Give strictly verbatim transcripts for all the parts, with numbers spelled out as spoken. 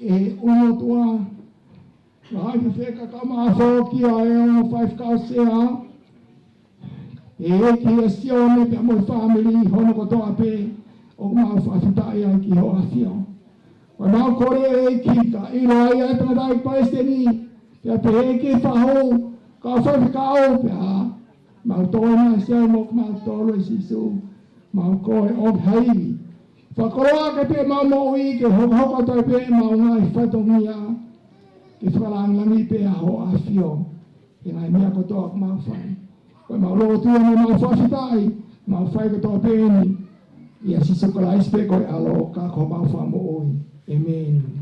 ʻE ʻOtua, ʻa e fefeka ka maʻa foki ʻa e ongo faifekau sea, ʻEiki ʻa Sione pea mo e fāmili hono kotoa pē, ʻoku mau fakafetaʻi ai ki hoʻo ʻAfio. Ko ʻemau kole ʻEiki ka ʻilo ai ʻa e tangataʻeiki palesiteni, pea pehē ki he fahu, kau faifekau pea mau toe mai ʻa Sione mo kimautolu ʻe Sīsū, mau kole ʻo haivi. Fakakoloa ke pē ʻemau moʻui ke hokohoko atu ai pē ʻemau ngaahi fatongia, ke fakalāngilangiʻi pē ʻa hoʻo ʻAfio. ʻI he ngaahi meʻa kotoa ʻoku mau fai. Ko ʻemau lotu eni, mau fakafetaʻi, mau fai kotoa pē eni. ʻIa Sīsū Kalaisi pē ko e ʻAlo ka ko homau Fakamoʻui. ʻĒmeni.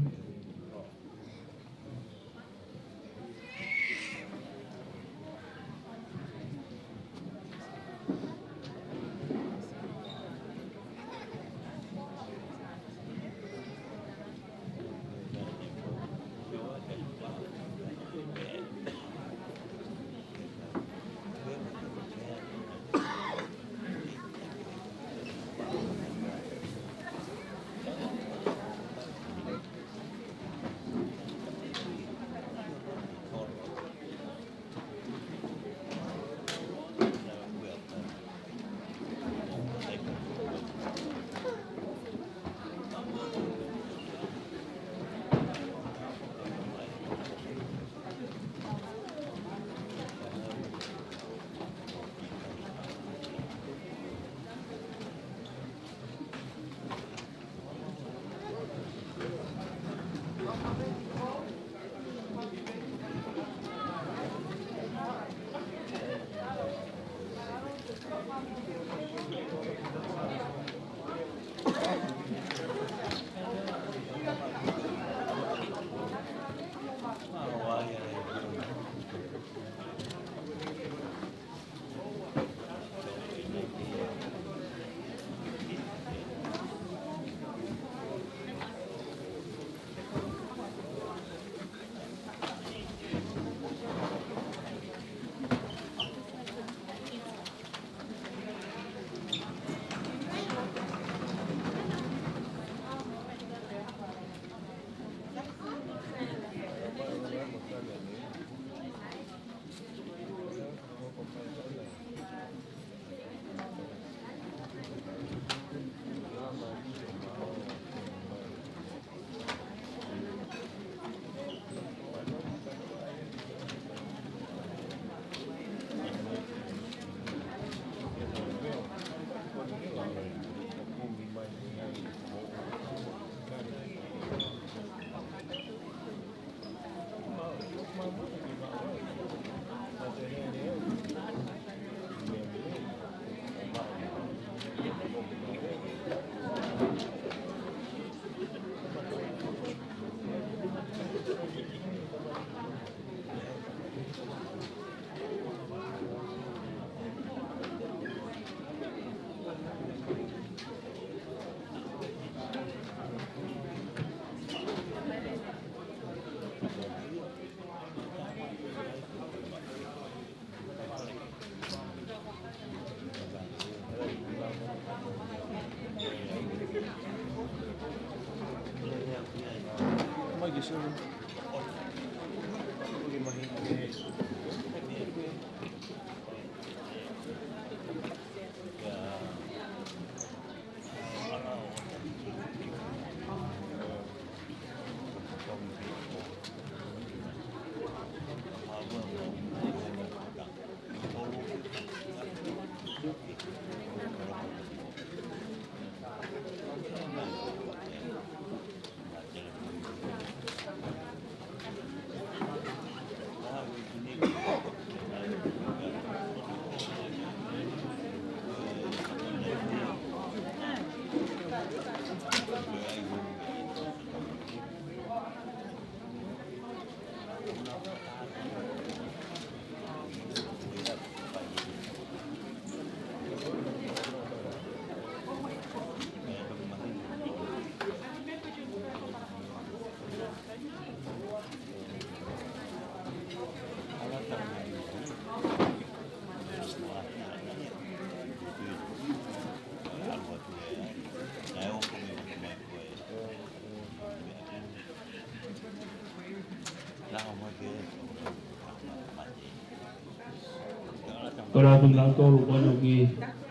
Ko e lau tau tolu ko eni ki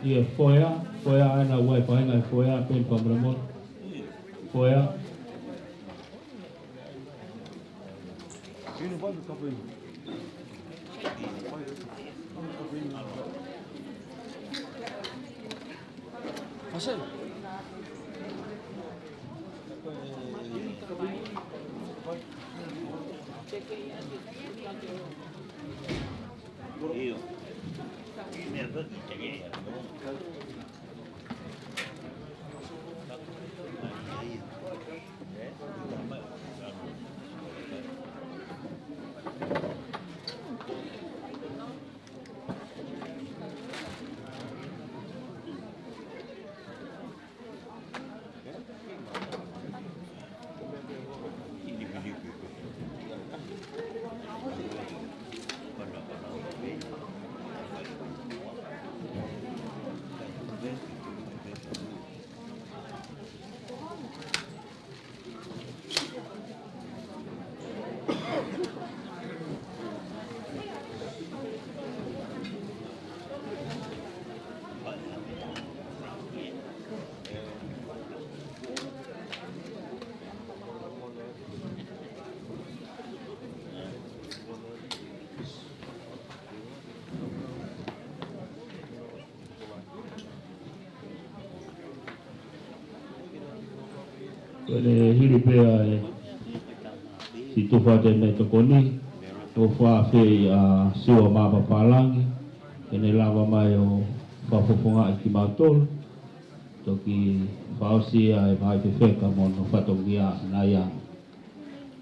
he foyer, foyer ʻa ena ʻoku ʻi ai e faʻahinga foyer, pē fakamolemole. Foyer. Ko e hili pē ʻa e siʻi tufa ʻa e meʻatokoni, ʻoku fakaafeʻi ʻa Siua Mapapālangi ke ne lava mai ʻo fakafofongaʻi kimautolu, toki fakaʻosi ʻa e vahaʻa fefeka mo hono fatongia ʻanai ange.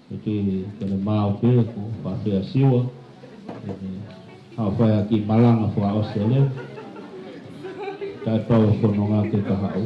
Ko e tui ke ne maau pē ko e fakaafeʻi ʻa Siua, ke ne hanga ʻo fai ha kiʻi malanga fakaʻosi ʻo leva. Taʻepau e fononga ke ka haʻu.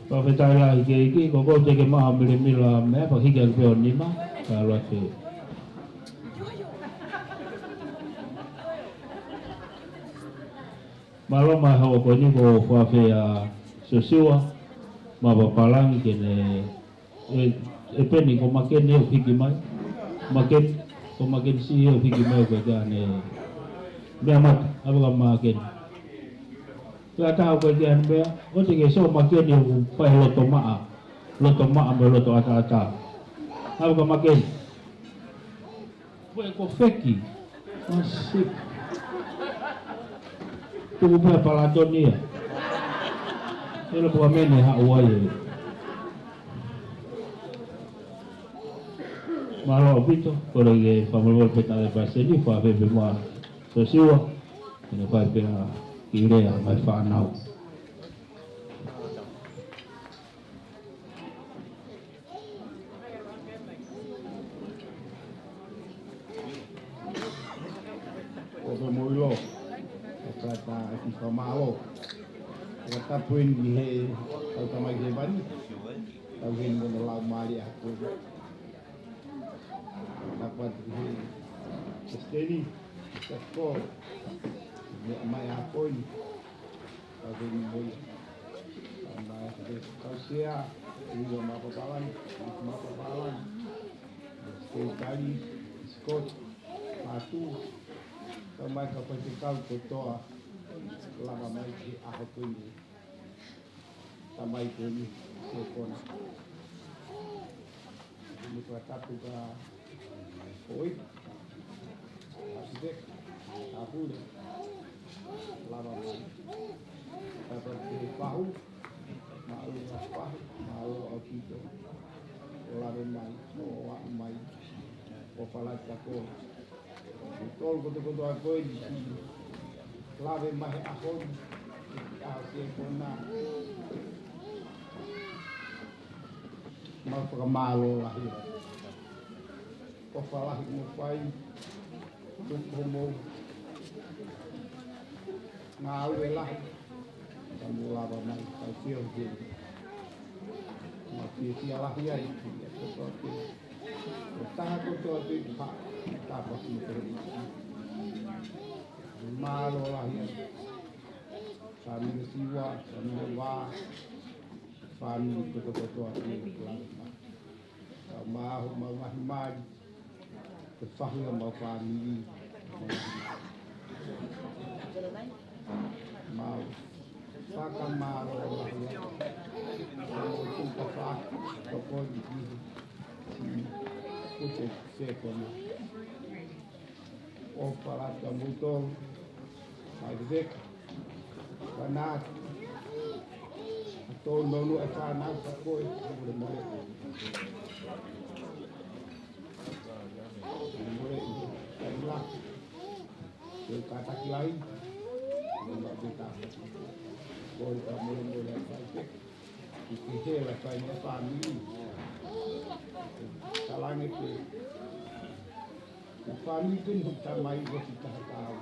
Fakafetaʻi lahi ki he ʻEiki, ko koe te ke maʻu ha milimili meʻa, pea hiki atu pē ho nima, ka ʻalu atu. Mālō mo e hoko ko eni ko e fakafeʻiloaki ʻa Siosiua Mapapalagi ke ne ʻE, ʻe Peni, ko Makeni ʻoku hiki mai. Makeni, ko Makeni si ʻoku hiki mai ko e ʻane meʻa mata, ʻave kia Makeni. Pea taha ko e ʻane meʻa, ʻoua te ke sio Makeni ʻoku fai loto maʻa, loto maʻa mo loto ʻataʻatā. ʻAve kia Makeni. Ko e ko feki. Masiʻi. Tuku pē palatoni ia. ʻE lava pē mene ha uai e. Mālō ʻaupito, kole ke fakamolemole pē tale paseni, fakafeʻiloaki mo Siosiua, ʻene fai pē ha kiʻi lea maʻa e fānau. ʻOfa mo e ʻilo, ʻo ka ta ʻi ka mālō. ʻO ka tapu eni ki he, kau Tamai ʻi hēvani. Kau heni mo hono Laumālie ʻa koe. Tapu atu ki he, Sesteni, Sefo, meʻa mai ʻa koe. Kau heni mo ia. Kau mai ʻa koe, kau Sea, ʻUluaki Mapapalagi, Mapapalagi. Sekitali, Scott, Matu, kau mai kau faifekau kotoa, lava mai ki he ʻaho ko eni. Tamai ko eni, Sekona. Ni kua tapu ka oi, Pasifika, Apule, lava mai. Tapu ki he Pahu, Mālō Ngaahi Pahu, mālō ʻaupito. Lave mai, ʻo aʻu mai, ʻo falata ko. Tolu kotokotoa ko eni, lave mai he ʻaho ni, ʻi he ʻaho Sekona. Mau fakamālō lahi. ʻOfa lahi mo fai, tuku mo ngāue lahi, ka mou lava mai, kau fiefia. Mau fiefia lahi ai, kotoa pē. Ko e taha kotoa pē, ka, ka pa ki te. Mālō lahi ai. Fāmili Siua, fāmili Vā, fāmili kotokotoa pē, lava mai. Ka mau, mau ngaahi mali, ke fahi ʻa mau fāmili. Mau fakamālō lahi. Mau tuka fa, tokoni ki he. Ko e Sekona. ʻOfa lahi atu kiate kimoutolu, mai veka. Ka naʻa tō nono e fānau ka ko e mole mole. Mole mole, kai la. Ke kātaki lahi. Mole mole ka. Ko e ka mole mole, kai veka. Ki he hela kai ne fāmili. Talange ke, ko e fāmili ko eni ʻoku tamai ʻoku taha kau.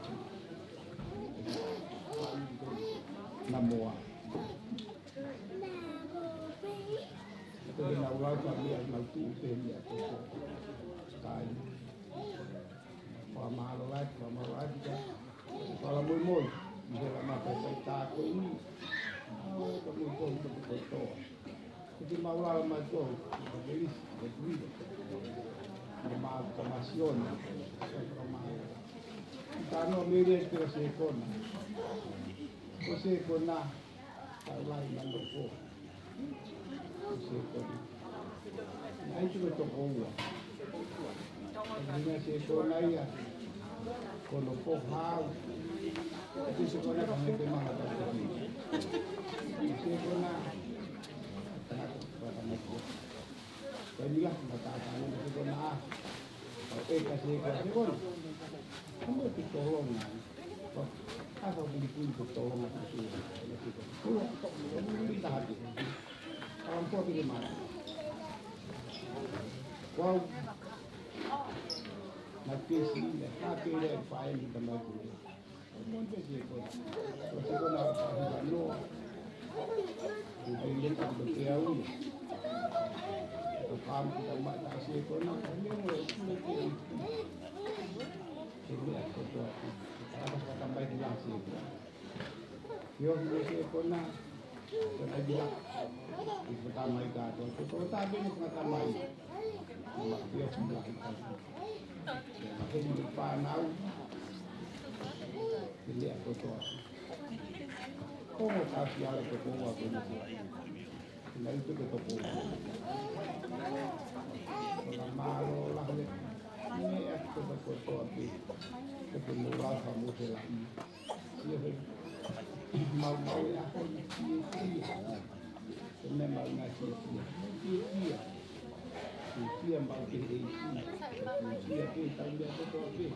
Fāmili ko eni naʻa moa. Ko e nau lau ka meʻa nau tuʻu pē meʻa ko ko. Kai. Fakamālō lahi, fakamālō lahi ka. Fakamolemole, ʻi he lama fai fai tā ko eni. ʻO ka mui ko ko ko toa. Ko te mau lala mai ko, ka ke lisi, ka ke lisi. Ka mau ka masiona, ka mau. Ka no mele te ko Sekona. Ko Sekona, ka lai na no ko. Sekona. Naʻe ʻi ai e tokoua. Naʻe ʻi ai e Sekona ia. Ko hono fohau. ʻI ai e Sekona ka mei te manga tau. Sekona. Ka ko ka mei ko. Ka mila ma ta ta no Sekona. Ka e ka Sekona. Sekona. Ka mei te tolonga. Ka ka mui kui ko tolonga. Ka mui tahake. Ka lampo ki le mara. Kuo u na kesi le hake le fai ni ka mai kule. Mo te Sekona. Ko Sekona ka hika noa. Ko te le ka ko te au. Ko ka mo ka mai ka Sekona. Ka le mo e kule ke. Ke le a ko toa. Ka ka ka mai ki la Sekona. Yo, mo Sekona, ko na ila, i ko ta mai ka to, ko ko ta be ni ko ta mai. Ma yo, mo la ka. Ma ke mo pa nau, ke le a ko to. Ko mo ka si ala ko ko wa ko ni. Naʻe ʻi ai e tokoua. Ko na mālō lahi le. Meʻa ko e tokoua pē. Ko te mo la ka mo te la i. Ia he. Mau mau e ako ni ki e ki. Ko me mau na ki e ki. Ki e ki. Ki e ki mau ke e ki. Ki e ki tau meʻa ko toa pē.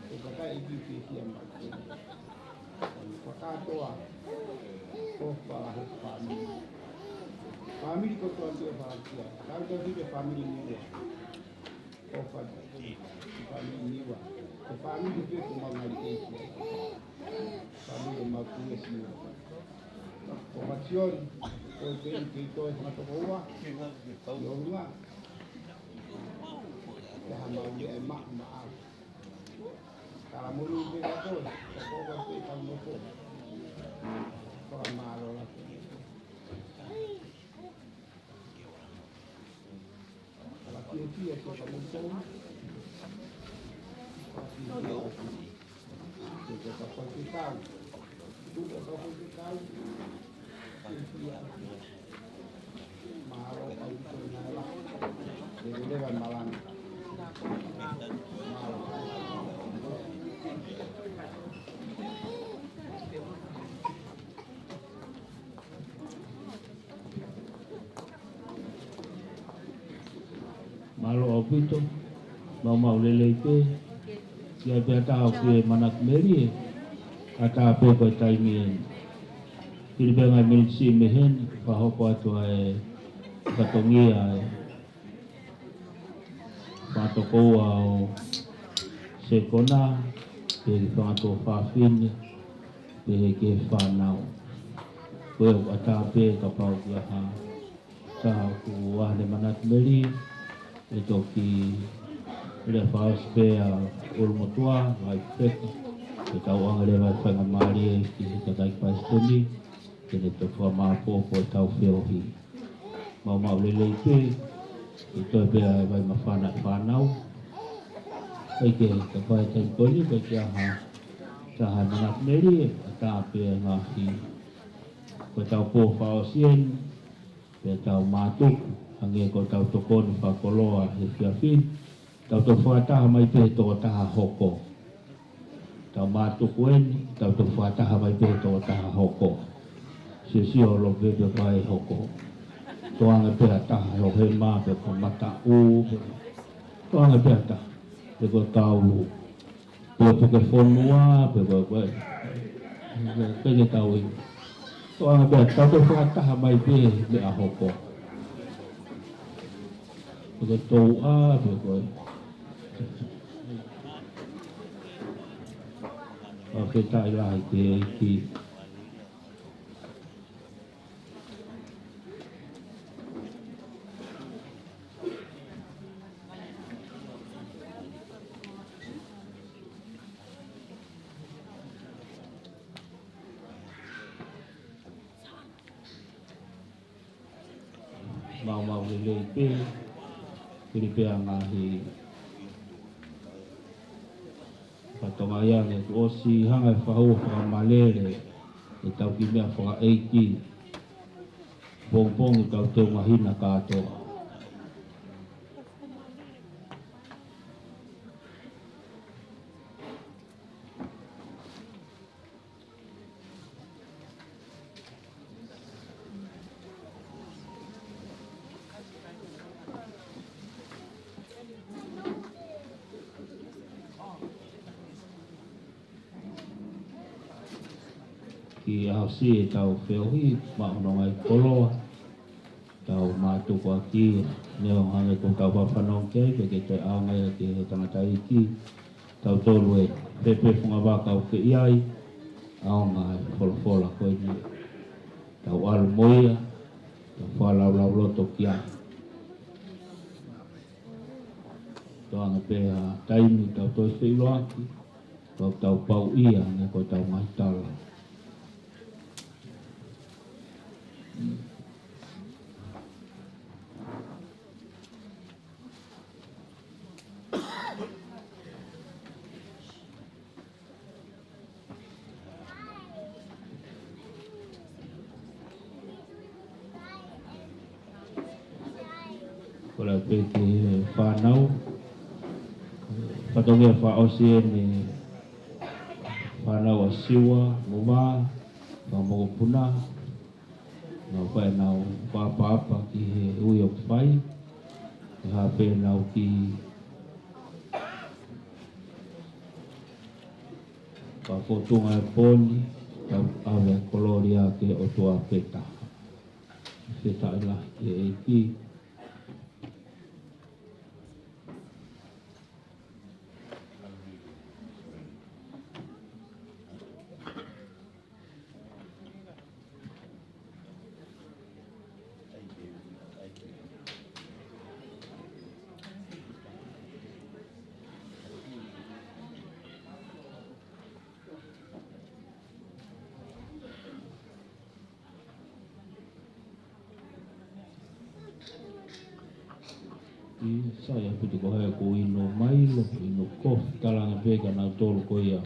Ko ka ka e ki ki e ki mau ke. Fakatoa, ʻofa he fāmili. Fāmili kotoa ʻi he fāmili. Kau tau ki he fāmili Niua. ʻOfa he fāmili Niua. He fāmili pē ko mau ngai ke. Fāmili mau kuia Siua. Ko Mationi, ko e pē ʻi ke toe ma tokoua. Io nga. Te ha mau ia e ma, ma au. Kala mulu ke ka toe, ka ko ka te ka mo ko. Ko la mālō la. Kala ki e ki e ko ka mo ko. Kala ki e ki e ko ka mo ko. Ko ka mo ko. Ko ka mo ko. Mālō ʻaupito, maumau lelei pē, ʻi ai pē ʻa e tau pē manatu melie, ʻa e tau pē ko e taimi eni. Fili pē ngaahi miniti siʻi mei heni, fakahoko atu ʻa e fatongia ʻa e fakatokoua ʻo Sekona, pea ki he fakatuofāfine, pea ki he fānau. Ko e ʻata pē kapau ʻoku ʻi ai ha taha ʻoku ʻi ai haʻane manatu melie, ʻe toki lea fakaʻosi pē ʻa e ʻulumotuʻa, vai peka, ʻe tau ʻoange leva e faingamālie ki he kakai palesiteni, ke ne toki fakamāopoopo ʻetau feohi. Maumau lelei pē, ʻe toe pē ʻa e vai mafana ʻa e fānau. ʻIkai ke, ka pai taimi ko eni, ʻikai ke ʻi ai ha taha manatu melie, ʻata pē ngaahi. Ko ʻetau pō fakaʻosi eni, pea tau mātuku, hangē ko ʻetau tokoni fakakoloa he efiafi ni, Tau toki fakataha mai pē he tokotaha hoko. Tau mātuku eni, tau toki fakataha mai pē he tokotaha hoko. Siosio ʻo Lope pē ko e hoko. Toʻo ange pē ha taha he ʻohema pe ko Mataʻu pe. Toʻo ange pē ha taha pe ko Taulu. Pe ko Pukefonua, pe ko, ko, ko, ko e tau ʻi. Toʻo ange pē ha taha, tau toki fakataha mai pē he meʻa hoko. Pe ko Touʻa, pe ko e. Fakafetaʻi lahi ki he ʻEiki. Maumau lelei pē, hili pē ʻa e ngaahi fatongia ni kuo ʻosi hanga ʻe he fau ʻo fakamalele ʻetau kiʻi meʻa fakaʻeiki. Pongipongi tau teunga hina kātoa. Kiʻi ʻaho siʻi ʻetau feohi, maʻu hono ngaahi koloa, tau mātuku ʻaki ia, neongo hangē ko ʻetau fafano ki ai, ke ke toe ʻaonga ia ki he tangataʻeiki, tautolu ʻe, pē pē fungavaka ʻoku ke ʻi ai, ʻaonga e folofola ko eni. Tau ʻalu mo ia, tau fakalaulauloto ki ai. Toʻo ange pē ha taimi tau toe feʻiloaki, tau tau pau ia, ne ko ʻetau ngaahi tala. Kole pē ki he fānau, fatongia fakaʻosi eni, fānau ʻa Siua, Mova, Fakamokopuna, nau fai ʻenau fakaʻapaʻapa ki he ui ʻoku fai, ʻe hā pē ʻenau kiʻi fakafotunga e pō ni, tau ʻave e kolōlia ki he ʻOtua pē taha. Fakafetaʻi lahi ki he ʻEiki. ʻI, sai ʻaupito ko hai ko inu Mailo, inu kofi, tala ange pē kia nautolu ko ia.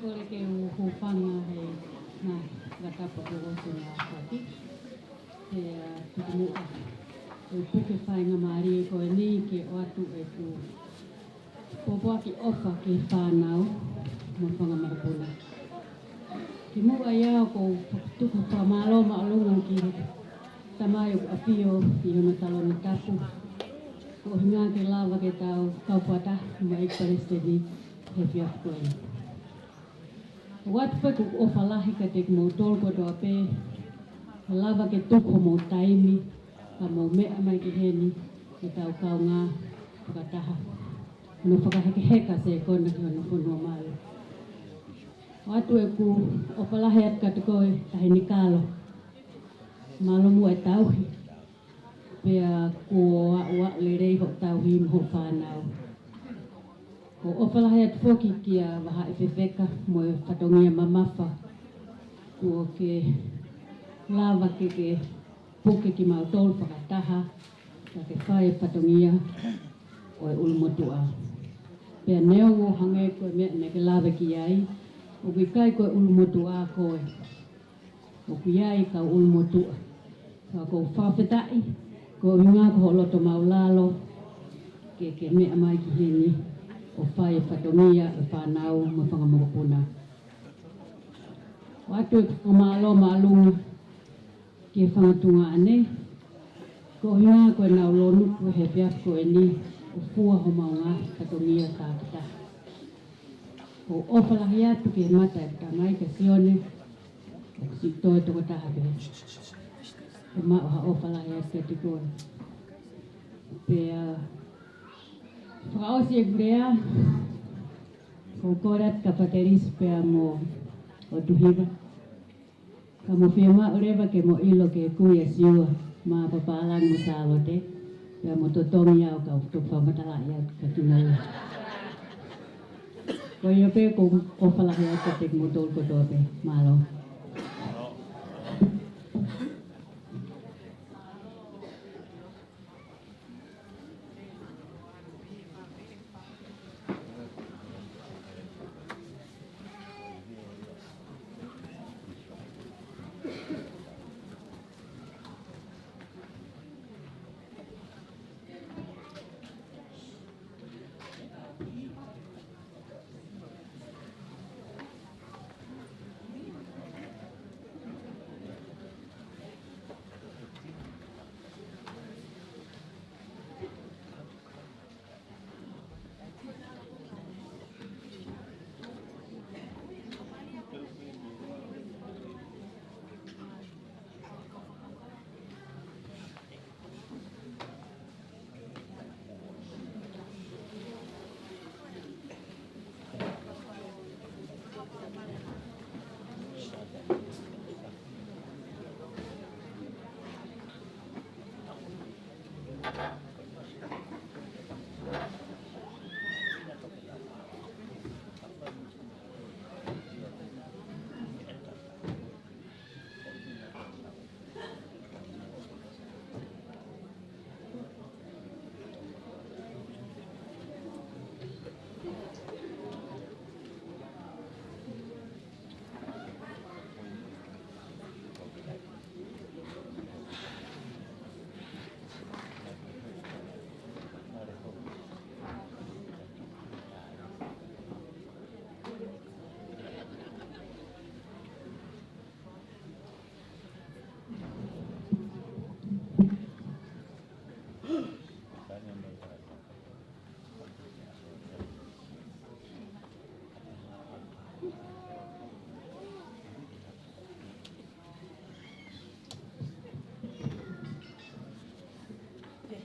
Kole ke u hūfanga he ngaahi fakatapu kuo ʻosi fakahiki. Pea, ā, tuku muʻa. ʻo e puke faingamālie ko eni ke ʻoatu ʻeku pōpoaki ʻofa ki he fānau mo e fanga makapuna. Kimuʻa ia ʻoku ou tuku ha fakamālō māʻolunga ki he Tamai ʻoku ʻafio ʻi hono taloni tapu, ko e ʻuhinga ke lava ke tau kau fakataha mo e ʻEiki Palesiteni he efiafi ko eni. ʻOatu pē ʻeku ʻofa lahi kiate kimoutolu kotoa pē, he lava ke tuku homou taimi, ka mou meʻa mai ki heni, ke tau kaungā fakataha. Hono fakahekeheka sekona ki hono fonua maʻu. ʻOatu ʻeku ʻofa lahi atu kiate koe, Taʻahine Kalo. Mālō muʻa e tauhi. Pea kuo aʻu, aʻu lelei hoʻo tauhi mo hoʻo fānau. ʻOku ou ʻofa lahi atu foki kia Vahaʻi Fefeka mo e fatongia mamafa. Kuo ke lava ke ke puke kimautolu fakataha, ka ke fai e fatongia ʻo e ʻulumotuʻa. Pea neongo hangē ko e meʻa naʻa ke lave ki ai, ʻoku ʻikai ko e ʻulumotuʻa koe. ʻOku ʻi ai e kau ʻulumotuʻa. Ka ʻoku ou fakafetaʻi, ko e ʻuhinga ko hoʻo loto maulalo, ke ke meʻa mai ki heni, ʻo fai e fatongia ʻo e fānau mo e fanga mokopuna. ʻOatu ʻeku fakamālō māʻolunga ki he fanga tuongaʻane, ko e ʻuhinga ko ʻenau lōnuku he efiafi ko eni, ʻo fua homau ngaahi fatongia tākitaha. ʻOku ou ʻofa lahi atu ki he mata ʻo e tamai ko Sione, ʻoku siʻi toe tokotaha pē. ʻOku maʻu ha ʻofa lahi atu kiate koe. Pea fakaʻosi ʻeku lea, ʻoku ou kole atu kia Patilisi pea mo ʻOtuhiva. Ka mou fiemaʻu leva ke mou ʻilo ki he kui ʻa Siua, Mā Papālangi mo Sālote, pea mou totongi au kau toki fakamatalaʻi au kia kimoutolu. Ko ia pē, ʻoku ou ʻofa lahi atu kiate kimoutolu kotoa pē. Mālō.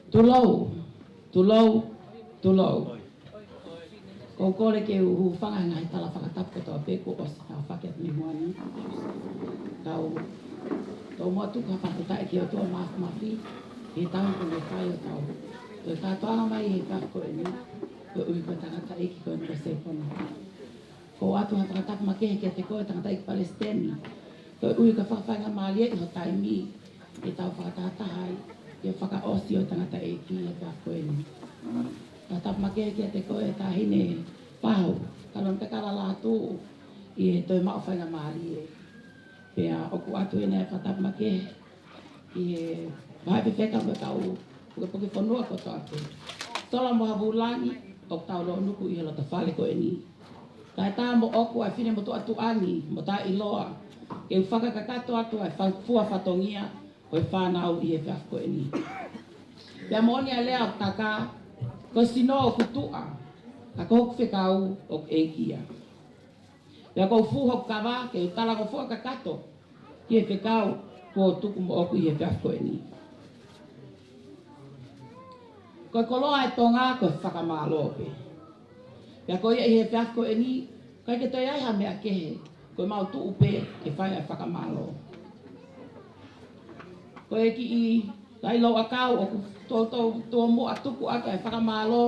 Tulou, tulou, tulou. ʻOku ou kole ke u hūfanga he ngaahi tala fakatapu kotoa pē kuo ʻosi tafoki atu mei muʻa ni. Kau, tau motu ka fakafetaʻi ki he ʻOtua Māfimafi, he taimi kuo ne fai ʻo tau toe kātoanga mai he efiafi ko eni, koeʻuhi ko e tangataʻeiki ko eni ko Sēfoni. ʻOku ou ʻoatu ha fakatapu makehe kiate koe tangataʻeiki Palesiteni, koeʻuhi ko e fakafaingamālie ʻi ho taimi, ke tau fakatahataha ai, ke fakaʻosi ʻo e tangataʻeiki he efiafi ko eni. Fakatapu makehe kiate koe Taʻahine Pahu, ka lon peka lala atu ʻi he toe maʻu faingamālie. Pea ʻoku ʻoatu ʻeni e fakatapu makehe ki he Vahaʻi Fefeka mo e kau Pukepuke fonua kotoa pē. Sola mo ha vūlangi ʻoku tau lōnuku ʻi he loto fale ko eni. Kae tā moʻoku ʻa e finemotuʻa tuʻangi mo taʻeʻiloa ke u fakakakato atu ʻa e fa-, fua fatongia ʻo e fānau ʻi he efiafi ko eni. Pea moʻoni ʻa e lea ʻoku taka, ko e sino ʻoku tuʻa, ka ko hoku fekau ʻoku ʻeiki ia. Pea ʻoku ou fū hoku kava ke u talangofua kakato ki he fekau kuo tuku moʻoku ʻi he efiafi ko eni. Ko e koloa ʻo Tonga ko e fakamālō pē. Pea ko ia ʻi he efiafi ko eni, ʻikai ke toe ʻi ai ha meʻa kehe, ko ʻemau tuʻu pē ke fai ʻa e fakamālō. Ko e kiʻi laʻi louʻakau ʻoku toutou tuku atu ʻa e fakamālō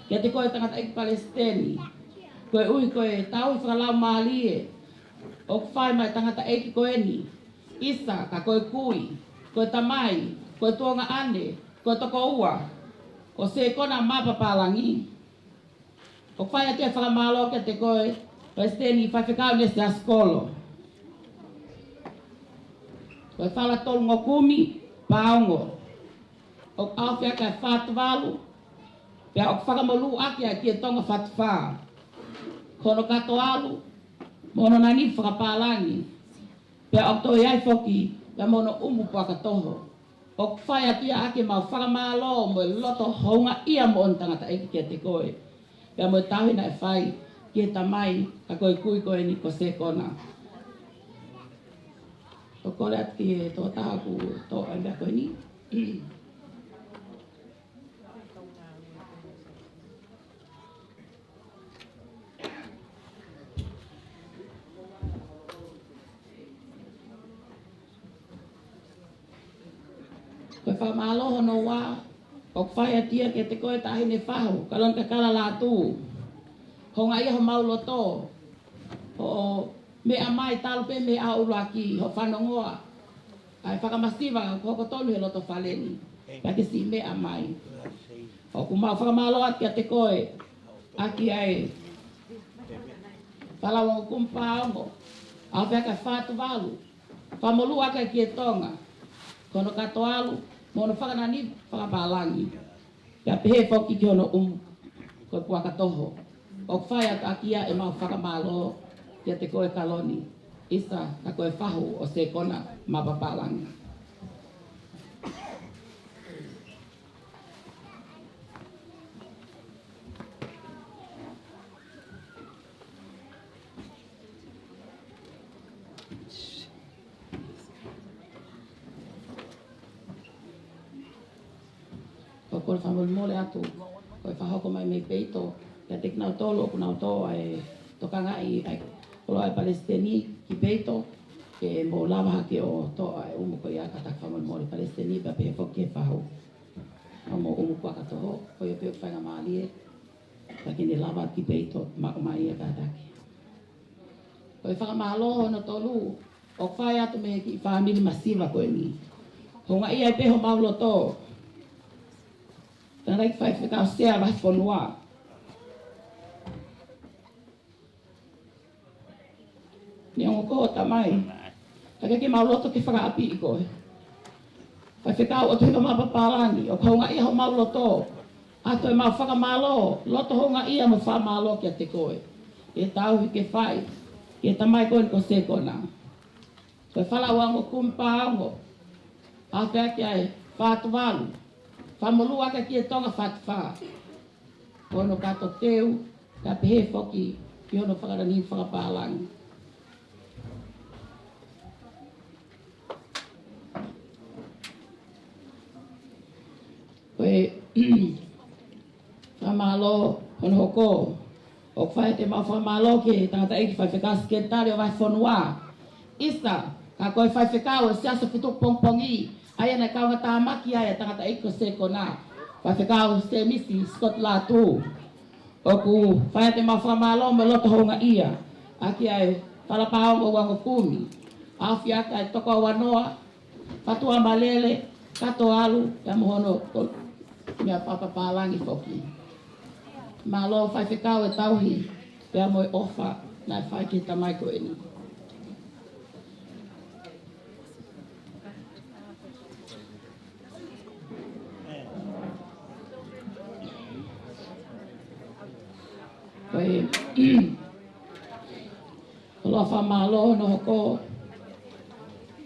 kiate koe tangataʻeiki palesiteni. Koeʻuhi ko e tauhi fakalaumālie ʻoku fai mai tangataʻeiki ko eni. ʻIsa, ka ko e kui, ko e tamai, ko e tuongaʻane, ko e tokoua ʻo Sekona Mapapālangi. ʻOku fai atu ʻa e fakamālō kiate koe, Palesiteni Faifekau Nesi Asikolo. Ko e Fala Tolungokumi Paongo. ʻOku ʻaofia ʻaki ʻa e Fatuvalu, pea ʻoku fakamolū ʻaki ʻa e Kiʻi Tonga Fatufā. Ko hono kato ʻalu, mo hono nanifu fakapālangi. Pea ʻoku toe ʻi ai foki, pea mo hono ʻumu puaka toho. ʻOku fai atu ia ʻaki ʻemau fakamālō mo e loto houngaʻia moʻoni tangataʻeiki kiate koe. Pea mo e tauhi naʻe fai ki he tamai, ka ko e kui ko eni ko Sekona. ʻOku ou kole atu ki he tokotaha ʻoku toʻo ʻa e meʻa ko eni. Ko e fakamālō hono ua, ʻoku fai atu ia kiate koe Taʻahine Fahu, Kaloni Kakala Lātū. Houngaʻia homau loto, hoʻo meʻa mai talu pē mei he ʻaho ʻuluaki, hoʻo fanongoa ʻa e fakamasiva ʻoku hoko tonu he loto fale ni, pea ke siʻi meʻa mai. ʻOku mau fakamālō atu kiate koe, ʻaki ʻa e Fala Uangokumi Paongo, ʻaofia ʻaki ʻa e Fatuvalu, fakamolū ʻaki ʻa e Kiʻi Tonga, ko hono kato ʻalu, mo hono fakananifu fakapālangi. Pea pehē foki ki hono ʻumu ko e puaka toho. ʻOku fai atu ʻaki ia ʻemau fakamālō kiate koe Kaloni, ʻIsa, ka ko e Fahu ʻo Sekona Mapapālangi. ʻOku ou kole fakamolemole atu, ko e fakahoko mai mei Peito, kiate kinautolu ʻoku nau toʻo ʻa e tokangaʻi ʻa e koloa ʻa e Palesiteni ki Peito, ke mou lava hake ʻo toʻo ʻa e ʻumu ko ia, kātaki fakamolemole Palesiteni, pea pehē foki ki he Fahu. ʻO mou ʻumu puaka toho, ko ia pē ʻoku faingamālie, ka ke ne lava ki Peito, maʻu mai ia kātaki. Ko e fakamālō hono tolu, ʻoku fai atu mei he kiʻi fāmili masiva ko eni. Houngaʻia ai pē homau loto. Tangataʻeiki Faifekau Sea Vahefonua. Neongo ko e tamai, ka ʻikai ke mau loto ke fakaʻapiʻi koe. Faifekau ʻo e Tuʻi Mapapālangi, ʻoku houngaʻia homau loto. ʻA e toe mau fakamālō, loto houngaʻia mo fakamālō kiate koe. ʻI he tauhi ke fai ki he tamai ko eni ko Sekona. Ko e Fala Uangokumi Paongo, ʻaofia ʻaki ʻa e Fatuvalu, fakamolū ʻaki ʻa e Kiʻi Tonga Fatufā. Ko hono kato teu, pea pehē foki ki hono fakananifu fakapālangi. Ko e fakamālō hono hoko, ʻoku fai atu ʻemau fakamālō ki he tangataʻeiki Faifekau Sekelitali ʻo e Vahefonua. ʻIsa, ka ko e faifekau ʻo e Siasi ʻo Fetuʻu Pongipongi, ʻa ia naʻe kaungātāmaki ai ʻa e tangataʻeiki ko Sekona, Faifekau Semisi Scott Lātū. ʻOku fai atu ʻemau fakamālō mo e loto houngaʻia ʻaki ʻa e Fala Paongo Uangokumi, ʻaofia ʻaki ʻa e Tokoua Noa, Fatua Malele, Kato ʻAlu, pea mo hono ko-, meʻa fakapālangi foki. Mālō Faifekau e tauhi, pea mo e ʻofa naʻe fai ki he tamai ko eni. ʻOku ou fakamālō hono hoko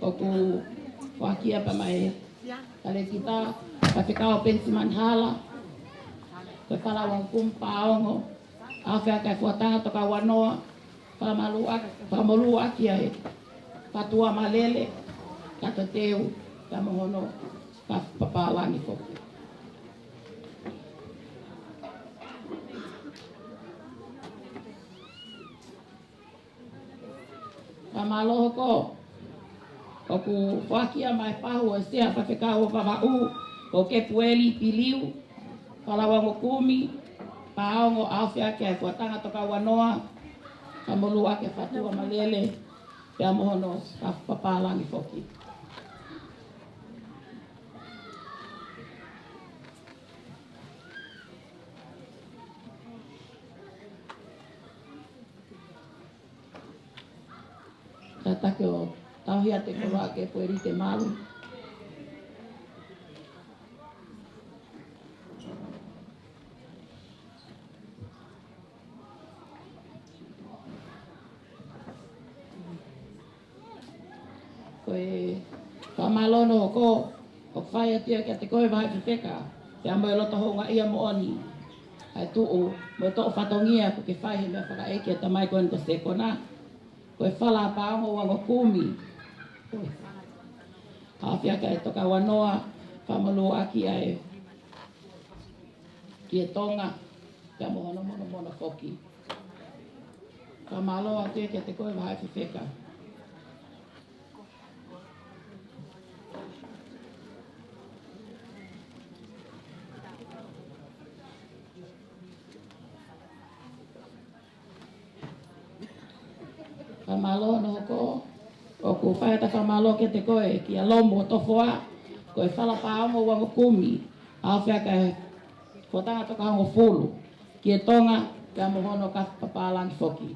ʻoku foaki ia pea mei he Talēkita Faifekau Penisimani Hala, ko e Fala Uangokumi Paongo, ʻAofiake ʻa e Fuatanga Tokaua Noa, fakamolū ʻaki, fakamolū ʻaki ʻa e Fatuamalele, Katateu, pea mo hono kafo papālangi foki. Fakamālō hono hoko ʻoku foaki ia mei he pahu ʻo e Sea Faifekau ʻo Vavaʻu, ko Kepueli Piliu, Fala Uangokumi Paongo, ʻAofiake ʻa e Fuatanga Tokaua Noa, fakamolū ʻaki ʻa e Fatuamalele, pea mo hono kafo papālangi foki. Tataki ʻo tauhi atu e koloa ʻa Kepueli ke malu. Ko e fakamālō hono hoko ʻoku fai atu ia kiate koe Vahaʻi Fefeka, pea mo e loto houngaʻia moʻoni ʻa e tuʻu mo e toʻo fatongia kuo ke fai he meʻa fakaʻeiki ʻa e tamai ko eni ko Sekona. Ko e Fala Paongo Uangokumi, ʻAofiake ʻa e Tokaua Noa, fakamolū ʻaki ʻa e Kietonga, pea mo hono monomono foki. Fakamālō atu ia kiate koe Vahaʻi Fefeka. Fakamālō hono hoko ʻoku fai atu ʻa e fakamālō kiate koe kia Lomu ʻo Tofoa, ko e Fala Paongo Uangokumi, ʻAofiake ʻa e Fuatanga Tokahongofulu, Kietonga, pea mo hono kafo papālangi foki.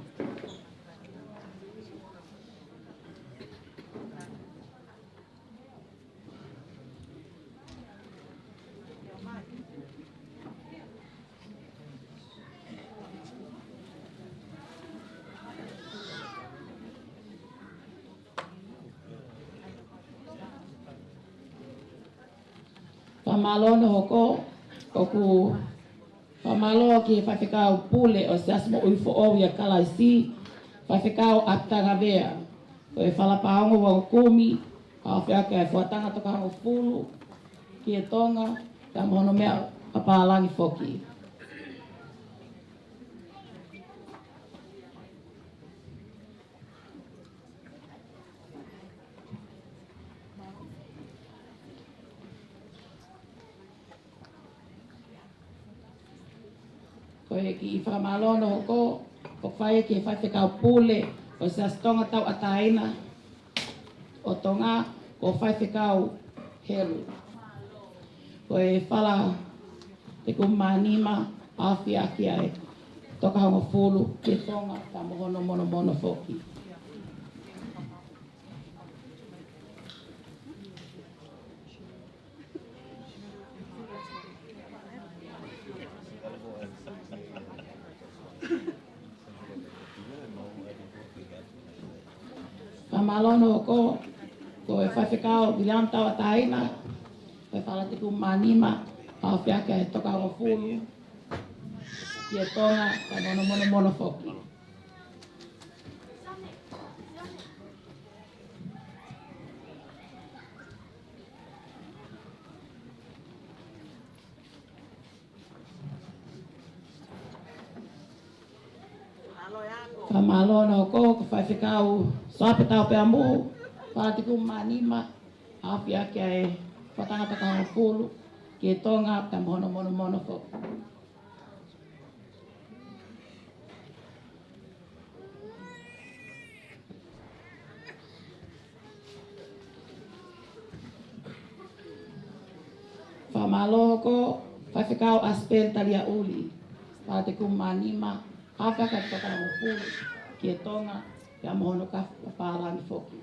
Fakamālō hono hoko ʻoku fakamālō ki he Faifekau Pule ʻo e Siasi Moʻui Foʻou ʻia Kalaisi, Faifekau ʻApitanga Vea, ko e Fala Paongo Uangokumi, ʻAofiake ʻa e Fuatanga Tokahongofulu, Kietonga, pea mo hono meʻa papālangi foki. Ko e kiʻi fakamālō hono hoko ʻoku fai ki he Faifekau Pule ʻo e Siasi Tonga Tauʻatāina ʻo Tonga, ko Faifekau Helu. Ko e Fala Tekumi mā nima, ʻAofiake ʻa e Tokahongofulu, Kietonga, pea mo hono monomono foki. Fakamālō hono hoko ko e Faifekau Viliami Tauʻatāina, ko e Fala Tekumi mā nima, ʻAofiake ʻa e Tokahongofulu, Kietonga, pea mo hono monomono foki. Fakamālō hono hoko ko e Faifekau Soape Taupeamu, Fala Tekumi mā nima, ʻAofiake ʻa e Fuatanga Tokahongofulu, Kietonga, pea mo hono monomono foki. Fakamālō hono hoko Faifekau ʻAsipeli Taliaʻuli, Fala Tekumi mā nima, ʻAofiake ʻa e Tokahongofulu, Kietonga, pea mo hono kafo papālangi foki.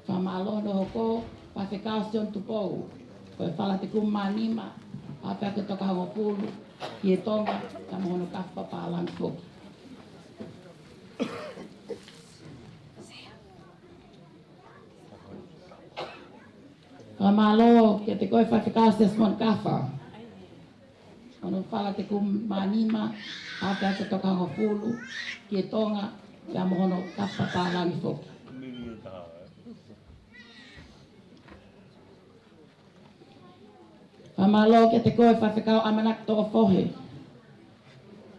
Fakamālō hono hoko Faifekau Sione Tupou, ko e fala tekumi mā nima, afe ʻaki e toko hongofulu, ki he Tonga, pea mo hono kafu papālangi foki. Fakamālō kiate koe Faifekau Siasimoni Kafa. Hono fala tekumi mā nima, afe ʻaki e toko hongofulu, ki he Tonga, pea mo hono kafu papālangi foki. Fakamālō kiate koe Faifekau ʻAmanaki Toʻofohe.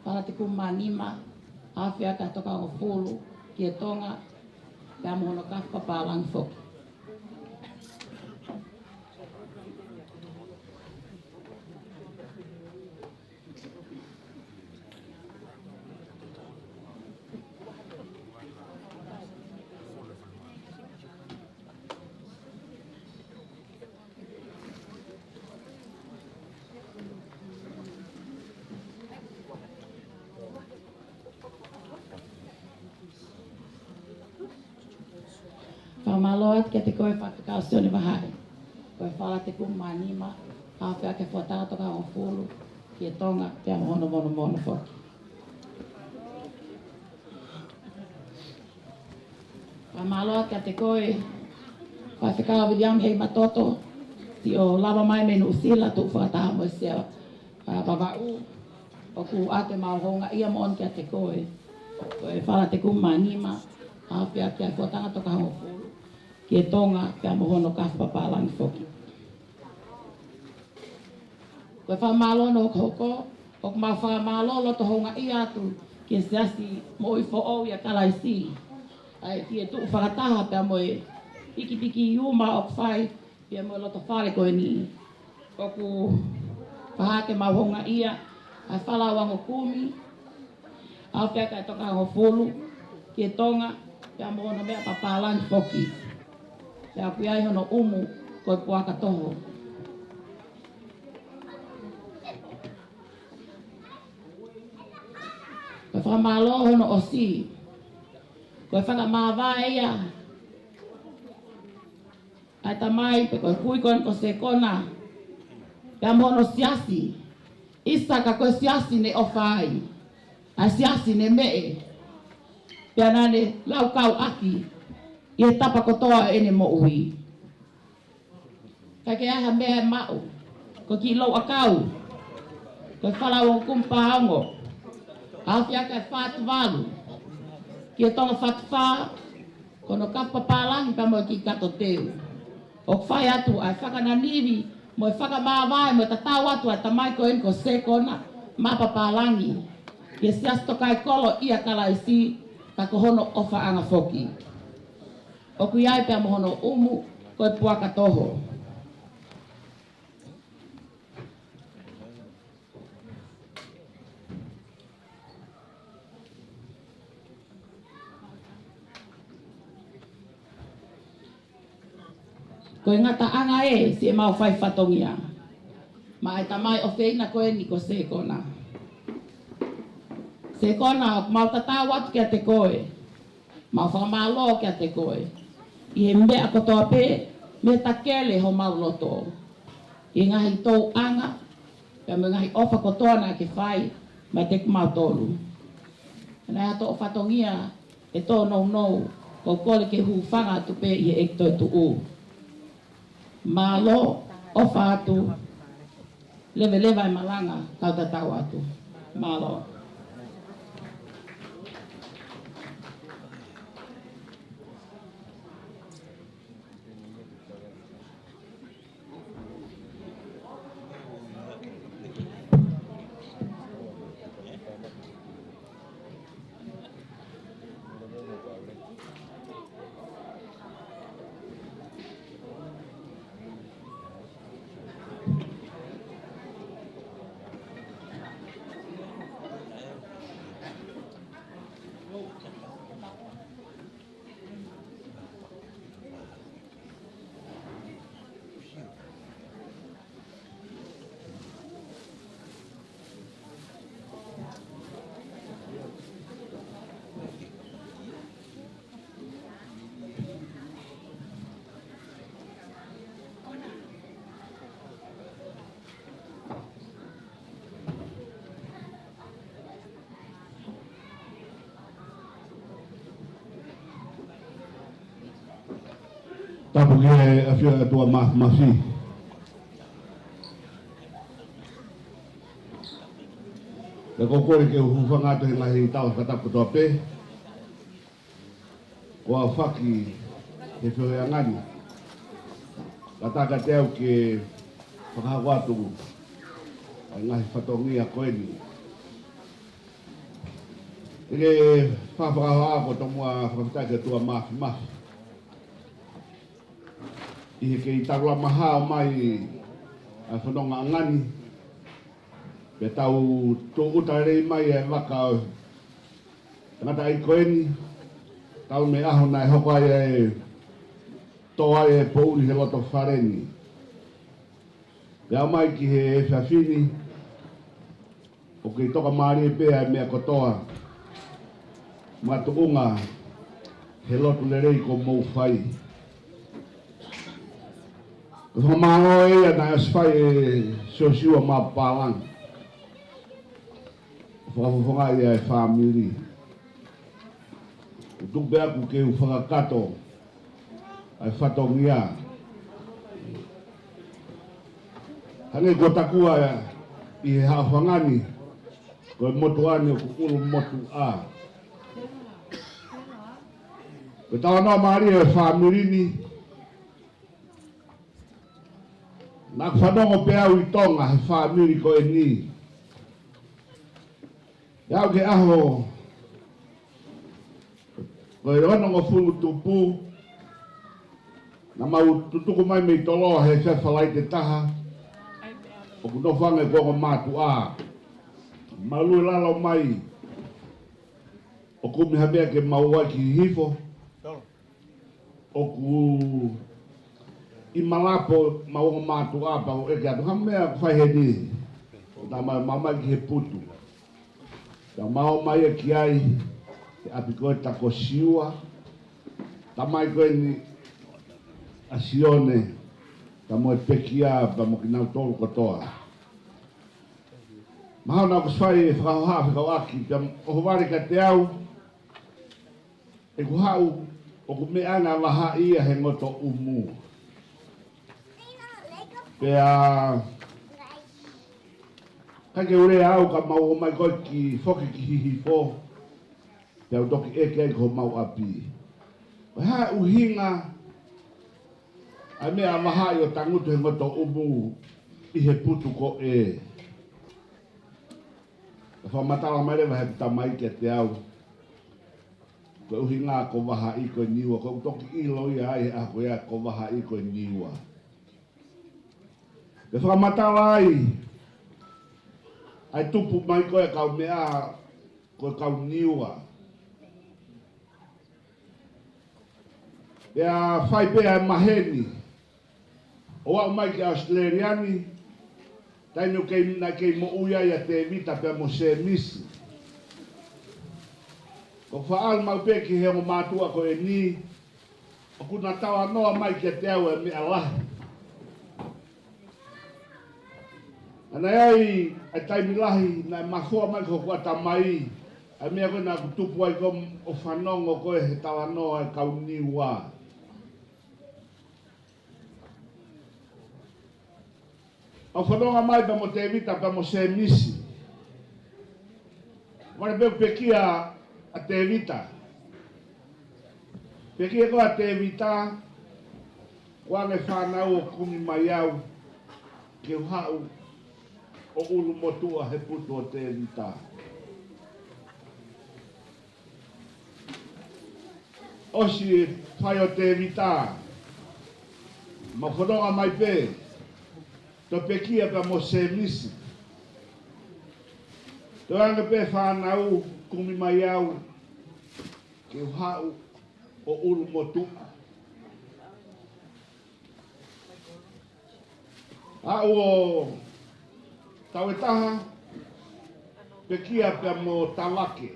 Fala tekumi mā nima, afe ʻaki e toko hongofulu, ki he Tonga, pea mo hono kafu papālangi foki. Fakamālō atu kiate koe Faifekau Sione Vahaʻi. Ko e fala tekumi mā nima, afe ʻaki e fuataha toko hongofulu, ki he Tonga, pea mo hono monomono foki. Fakamālō atu kiate koe, Faifekau Viliami Heimatoto, siʻo lava mai mei Nuʻusila, tuʻu fakataha mo e Sea, ʻa, Vavaʻu, ʻoku ʻoatu ʻemau houngaʻia moʻoni kiate koe. Ko e fala tekumi mā nima, afe ʻaki e fuataha toko hongofulu, ki he Tonga, pea mo hono kafu papālangi foki. Ko e fakamālō hokohoko, ʻoku mau fakamālō loto houngaʻia atu ki he Siasi Moʻui Foʻou ʻia Kalaisi. ʻA e fie tuʻu fakataha pea mo e pikipiki uma ʻoku fai pea mo e loto fale ko eni. ʻOku faʻa ke mau houngaʻia, ʻa e fala ʻo e ongo kumi, afe ʻaki e toko hongofulu, ki he Tonga, pea mo hono meʻa papālangi foki. Pea ʻoku ʻi ai hono ʻumu, ko e puaka toho. Ko e fakamālō hono ʻosi. Ko e fakamāvae ia ʻa e tamai pe ko e kui ko eni ko Sekona. Pea mo hono siasi. ʻIsa ka ko e siasi ne ʻofa ai. ʻA e siasi ne meʻe. Pea naʻa ne laukau ʻaki. ʻI he tapa kotoa ʻene moʻui. Ka ke ʻai ha meʻa ʻe maʻu. Ko e kiʻi louʻakau. Ko e fala ʻo e ongo kumi paongo. Afe ʻaki e fā tuvalu. Ki he Tonga fā tufā. Ko hono kafu papālangi pea mo e kiʻi kato teu. ʻOku fai atu ʻa e fakananivi, mo e fakamāvae, mo e tatau atu ʻa e tamai ko eni ko Sekona, maʻa papālangi. Ki he Siasi Tokaikolo ʻia Kalaisi, ka ko hono ʻofaʻanga foki. ʻOku ʻi ai pea mo hono ʻumu, ko e puaka toho. Ko e ngataʻanga ē siʻemau fai fatongia. Maʻa e tamai ʻofeina ko eni ko Sekona. Sekona, ʻoku mau tatau atu kiate koe. Mau fakamālō kiate koe. ʻI he meʻa kotoa pē, mei he takele homau loto. ʻI he ngaahi tōʻonga, pea mo e ngaahi ʻofa kotoa naʻa ke fai, maʻa kimautolu. Naʻe ʻi ai ha toʻo fatongia, ʻe tōnounou, ko e kole ke hūfanga atu pē ʻi he ʻEiki toetuʻu. Mālō, ʻofa atu, leveleva e malanga, kau tatau atu. Mālō. Tapu ki he ʻafio ʻa e ʻOtua Māfimafi. Pea ʻoku ou kole ke u hūfanga atu he ngaahi tala fakatapu kotoa pē kuo aofaki he feohiʻanga ni. Kātaki atu ke fakahoko atu ʻa e ngaahi fatongia ko eni. ʻI he fakahoha ko e tomuʻa fakafetaʻi ki he ʻOtua Māfimafi ʻi he kei taulama hao mai ʻa e fonongaʻanga ni, pea tau tūʻuta lelei mai ʻa e vaka ʻo e tangataʻeiki ko eni, talu mei he ʻaho naʻe hoko ai ʻa e tō ai e poʻuli he loto fale ni. Pea aʻu mai ki he efiafi ni, ʻoku kei tokamālie pē ʻa e meʻa kotoa, makatuʻunga he lotu lelei kuo mou fai. Ko e fakamālō ia naʻe ʻosi fai ʻe Siosiua Mapapālangi, fakafofongaʻi ʻa e fāmili. ʻOku tuku pē ʻaku ke u fakakakato ʻa e fatongia. Hangē ko e taku ʻi he haʻofanga ni, ko e motuʻa ni ʻoku ʻulumotuʻa. Ko e talanoa mālie ʻo e fāmili ni, naʻa ku fanongo pē au ʻi Tonga he fāmili ko eni. Pea aʻu ki he ʻaho ko e onongofulu tupu, naʻa mau tutuku mai mei Toloa he efiafi Falaite taha, ʻoku nofo ange ʻeku ongo mātuʻa. Mau lue lalo mai ʻo kumi ha meʻa ke mau ō ai ki Hihifo. ʻOku ʻi Malapo ʻemau ongo mātuʻa, pea u ʻeke atu, ha meʻa ʻoku fai heni? Naʻa mau ō mai ki he putu. Pea mau ō mai ia ki ai, he ʻapi ko ē ʻa Takosiua, tamai ko eni ʻa Sione, pea mo e pekia, pea mo kinautolu kotoa. Mahalo naʻa ku ʻosi fai e fakahoha fekauʻaki, pea ʻohovale kiate au, ʻeku haʻu ʻoku meʻa ange ʻa vahaʻi ia he ngotoʻumu. Pea ʻikai ke u lea au ka mau ō mai ko ē ki, foki ki Hihifo, pea u toki ʻeke ai ki homau ʻapi, ko e hā e ʻuhinga ʻa e meʻa ʻa vahaʻi ʻo tangutu he ngotoʻumu ʻi he putu ko ē? Naʻe fakamatala mai leva heʻeku tamai kiate au, ko e ʻuhinga ko vahaʻi ko e Niua, ko ʻeku toki ʻilo ia ai he ʻaho ko ia ko vahaʻi ko e Niua. Pea fakamatala ai ʻa e tupu mai ko ē ʻa e kau meʻa ko e kau Niua. Pea fai pē ʻa e maheni ʻo aʻu mai ki ʻAositelēlia ni, taimi ʻoku kei, naʻe kei moʻui ai ʻa Tēvita pea mo Sēmisi. Ko e faʻa ʻalu maʻu pē ki he ongo mātuʻa ko eni, ʻoku na talanoa mai kiate au ʻa e meʻa lahi. Naʻe ʻi ai ʻa e taimi lahi naʻe mafoa mai ki hoku ʻatamai ʻa e meʻa ko ē naʻa ku tupu ai ko ē ʻo fanongo ko ē he talanoa ʻa e kau Niua. ʻO fanongo mai pea mo Tēvita pea mo Sēmisi. Vale pē ʻoku pekia ʻa Tēvita. Pekia ko ē ʻa Tēvita, ko e anga e fānau ʻo kumi mai au ke u haʻu ʻo ʻulumotuʻa he putu ʻo Tēvita. ʻOsi fai ʻo Tēvita, mau fanongo mai pē, toe pekia pea mo Sēmisi. Toe anga pē fānau kumi mai au ke u haʻu ʻo ʻulumotuʻa. Aʻu ʻo taʻu ʻe taha, pekia pea mo Tavake,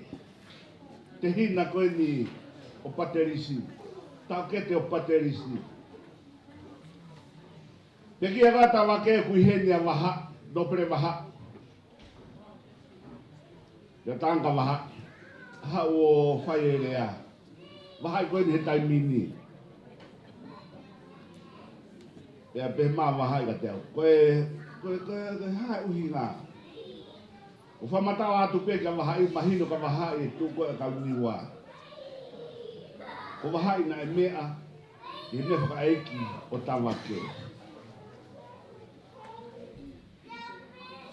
tehina ko eni ʻo Patelisi, taʻokete ʻo Patelisi. Pekia ko ē ʻa Tavake, ʻoku ʻi heni ʻa Vahaʻi, Nōpele Vahaʻi. Ia tangata Vahaʻi, haʻu ʻo fai e lea. Vahaʻi ko eni he taimi ni. Pea pehē mai ʻa Vahaʻi kiate au, ko e, ko e, ko e, ko e hā e ʻuhinga? ʻOku fakamatala atu pē kia Vahaʻi, mahino kia Vahaʻi e tuʻu ko ē ʻa e kau Niua. Ko Vahaʻi naʻe meʻa ʻi he meʻa fakaʻeiki ʻo Tavake.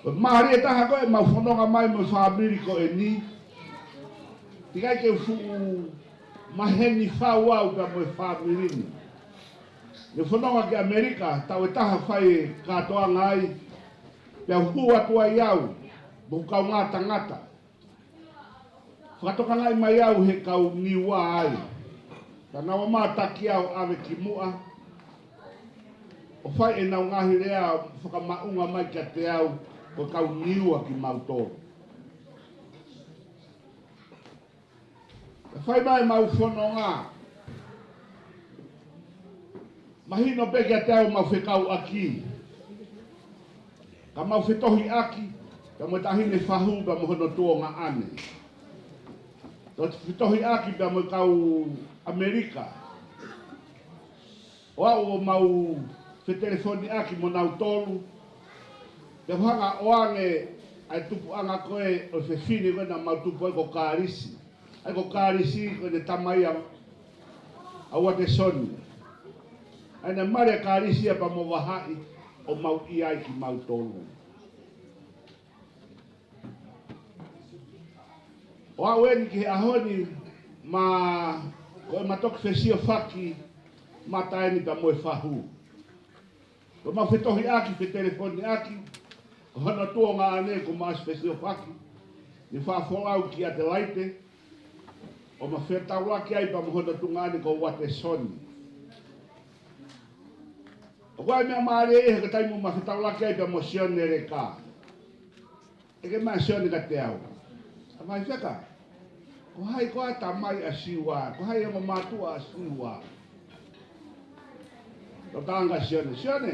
Ko e mālie taha ko ē ʻemau fononga mai mo e fāmili ko eni. Teʻeki ai ke u fuʻu maheni fau au pea mo e fāmili ni. Ne u fononga ki ʻAmelika, taʻu ʻe taha fai e kātoanga ai, pea u hū atu ai au mo e kaungā tangata. Fakatokangaʻi mai au he kau Niua ai. Pea nau ō mai ʻo taki au ʻave ki muʻa, ʻo fai ʻenau ngaahi lea fakamaʻunga mai kiate au, ko e kau Niua kimautolu. Pea fai mai ʻemau fononga, mahino pē kiate au ʻemau fekauʻaki. Ka mau fetohiʻaki pea mo e taʻahine fahu pea mo hono tuongaʻane. Tau fetohiʻaki pea mo e kau ʻAmelika. ʻO aʻu ʻo mau fetelefoniʻaki mo nautolu. Pea hanga ʻo ʻoange ʻa e tupuʻanga ko ē ʻo e fefine ko ē naʻa mau tupu ai ko Kalisi. ʻA ia ko Kalisi ko ʻene tamai ʻa, ʻa Uatesoni. ʻA ia naʻe mali ʻa Kalisi ia pea mo Vahaʻi ʻo mau ʻi ai kimautolu. ʻO aʻu eni ki he ʻaho ni, ma, ko ʻema toki fesiofaki mata eni pea mo e fahu. Ko ʻema fetohiʻaki, fetelefoniʻaki, ko hono tuongaʻane kuo ma ʻosi fesiofaki, ne fakafolau ki ʻAtelaite, ʻo ma fetaulaki ai pea mo hono tuongaʻane ko Uatesoni. ʻOku ʻi ai e meʻa mālie he ko e taimi ʻoku ma fetaulaki ai pea mo Sione Leka. ʻEke mai ʻa Sione kiate au, ʻa mai feka, ko hai koā e tamai ʻa Siua, ko hai e ongo mātuʻa ʻa Siua? Tau talaange kia Sione, Sione,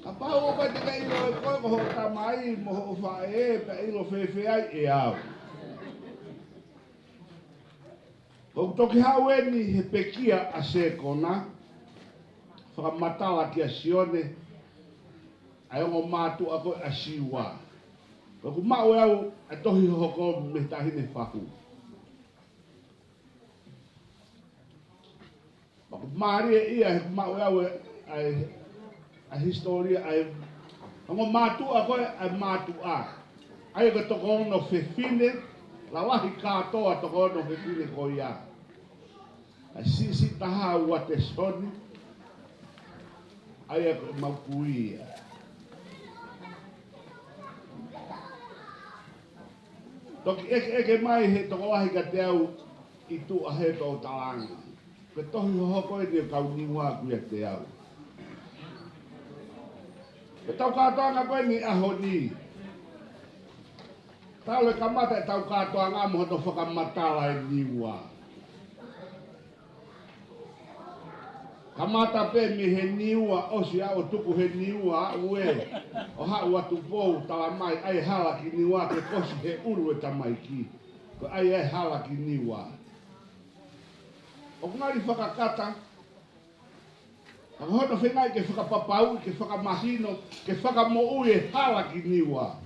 kapau ʻoku ʻikai te ke ʻilo ʻe koe ko hoʻo tamai mo hoʻo faʻē, pea ʻilo fēfē ai ʻe au? ʻOku toki haʻu eni he pekia ʻa Sekona, fakamatala kia Sione ʻa e ongo mātuʻa ko ē ʻa Siua. Pea ʻoku maʻu ʻe au ʻa e tohi hohoko mei he taʻahine fahu. Pea ʻoku mālie ia he ʻoku maʻu ʻe au ʻa e, ʻa e, ʻa e hisitōlia ʻa e ongo mātuʻa ko ē ʻa e mātuʻa. ʻA ia ko e toko ono fefine, lalahi kātoa toko ono fefine ko ia. ʻA e siʻisiʻi taha ʻa Uatesoni, ʻa ia ko ʻemau kui ia. Toki ʻekeʻeke mai he tokolahi kiate au ʻi tuʻa he tau talaange, ko e tohi hohoko eni ʻo e kau Niua ʻoku ʻiate au. Ko ʻetau kātoanga ko eni ʻaho ni, talu e kamata ʻetau kātoanga mo hono fakamatala e Niua. Kamata pē mei he Niua, ʻosi ʻa ʻo tuku he Niua, ʻa ʻuē, ʻo haʻu atu pou, tala mai ʻa e hala ki Niua ke kosi he ʻulu e tamaiki. Ko e ʻai e hala ki Niua. ʻOku ngali fakakata, ka ko hono feingaʻi ke fakapapauʻi, ke fakamahino, ke fakamoʻui e hala ki Niua.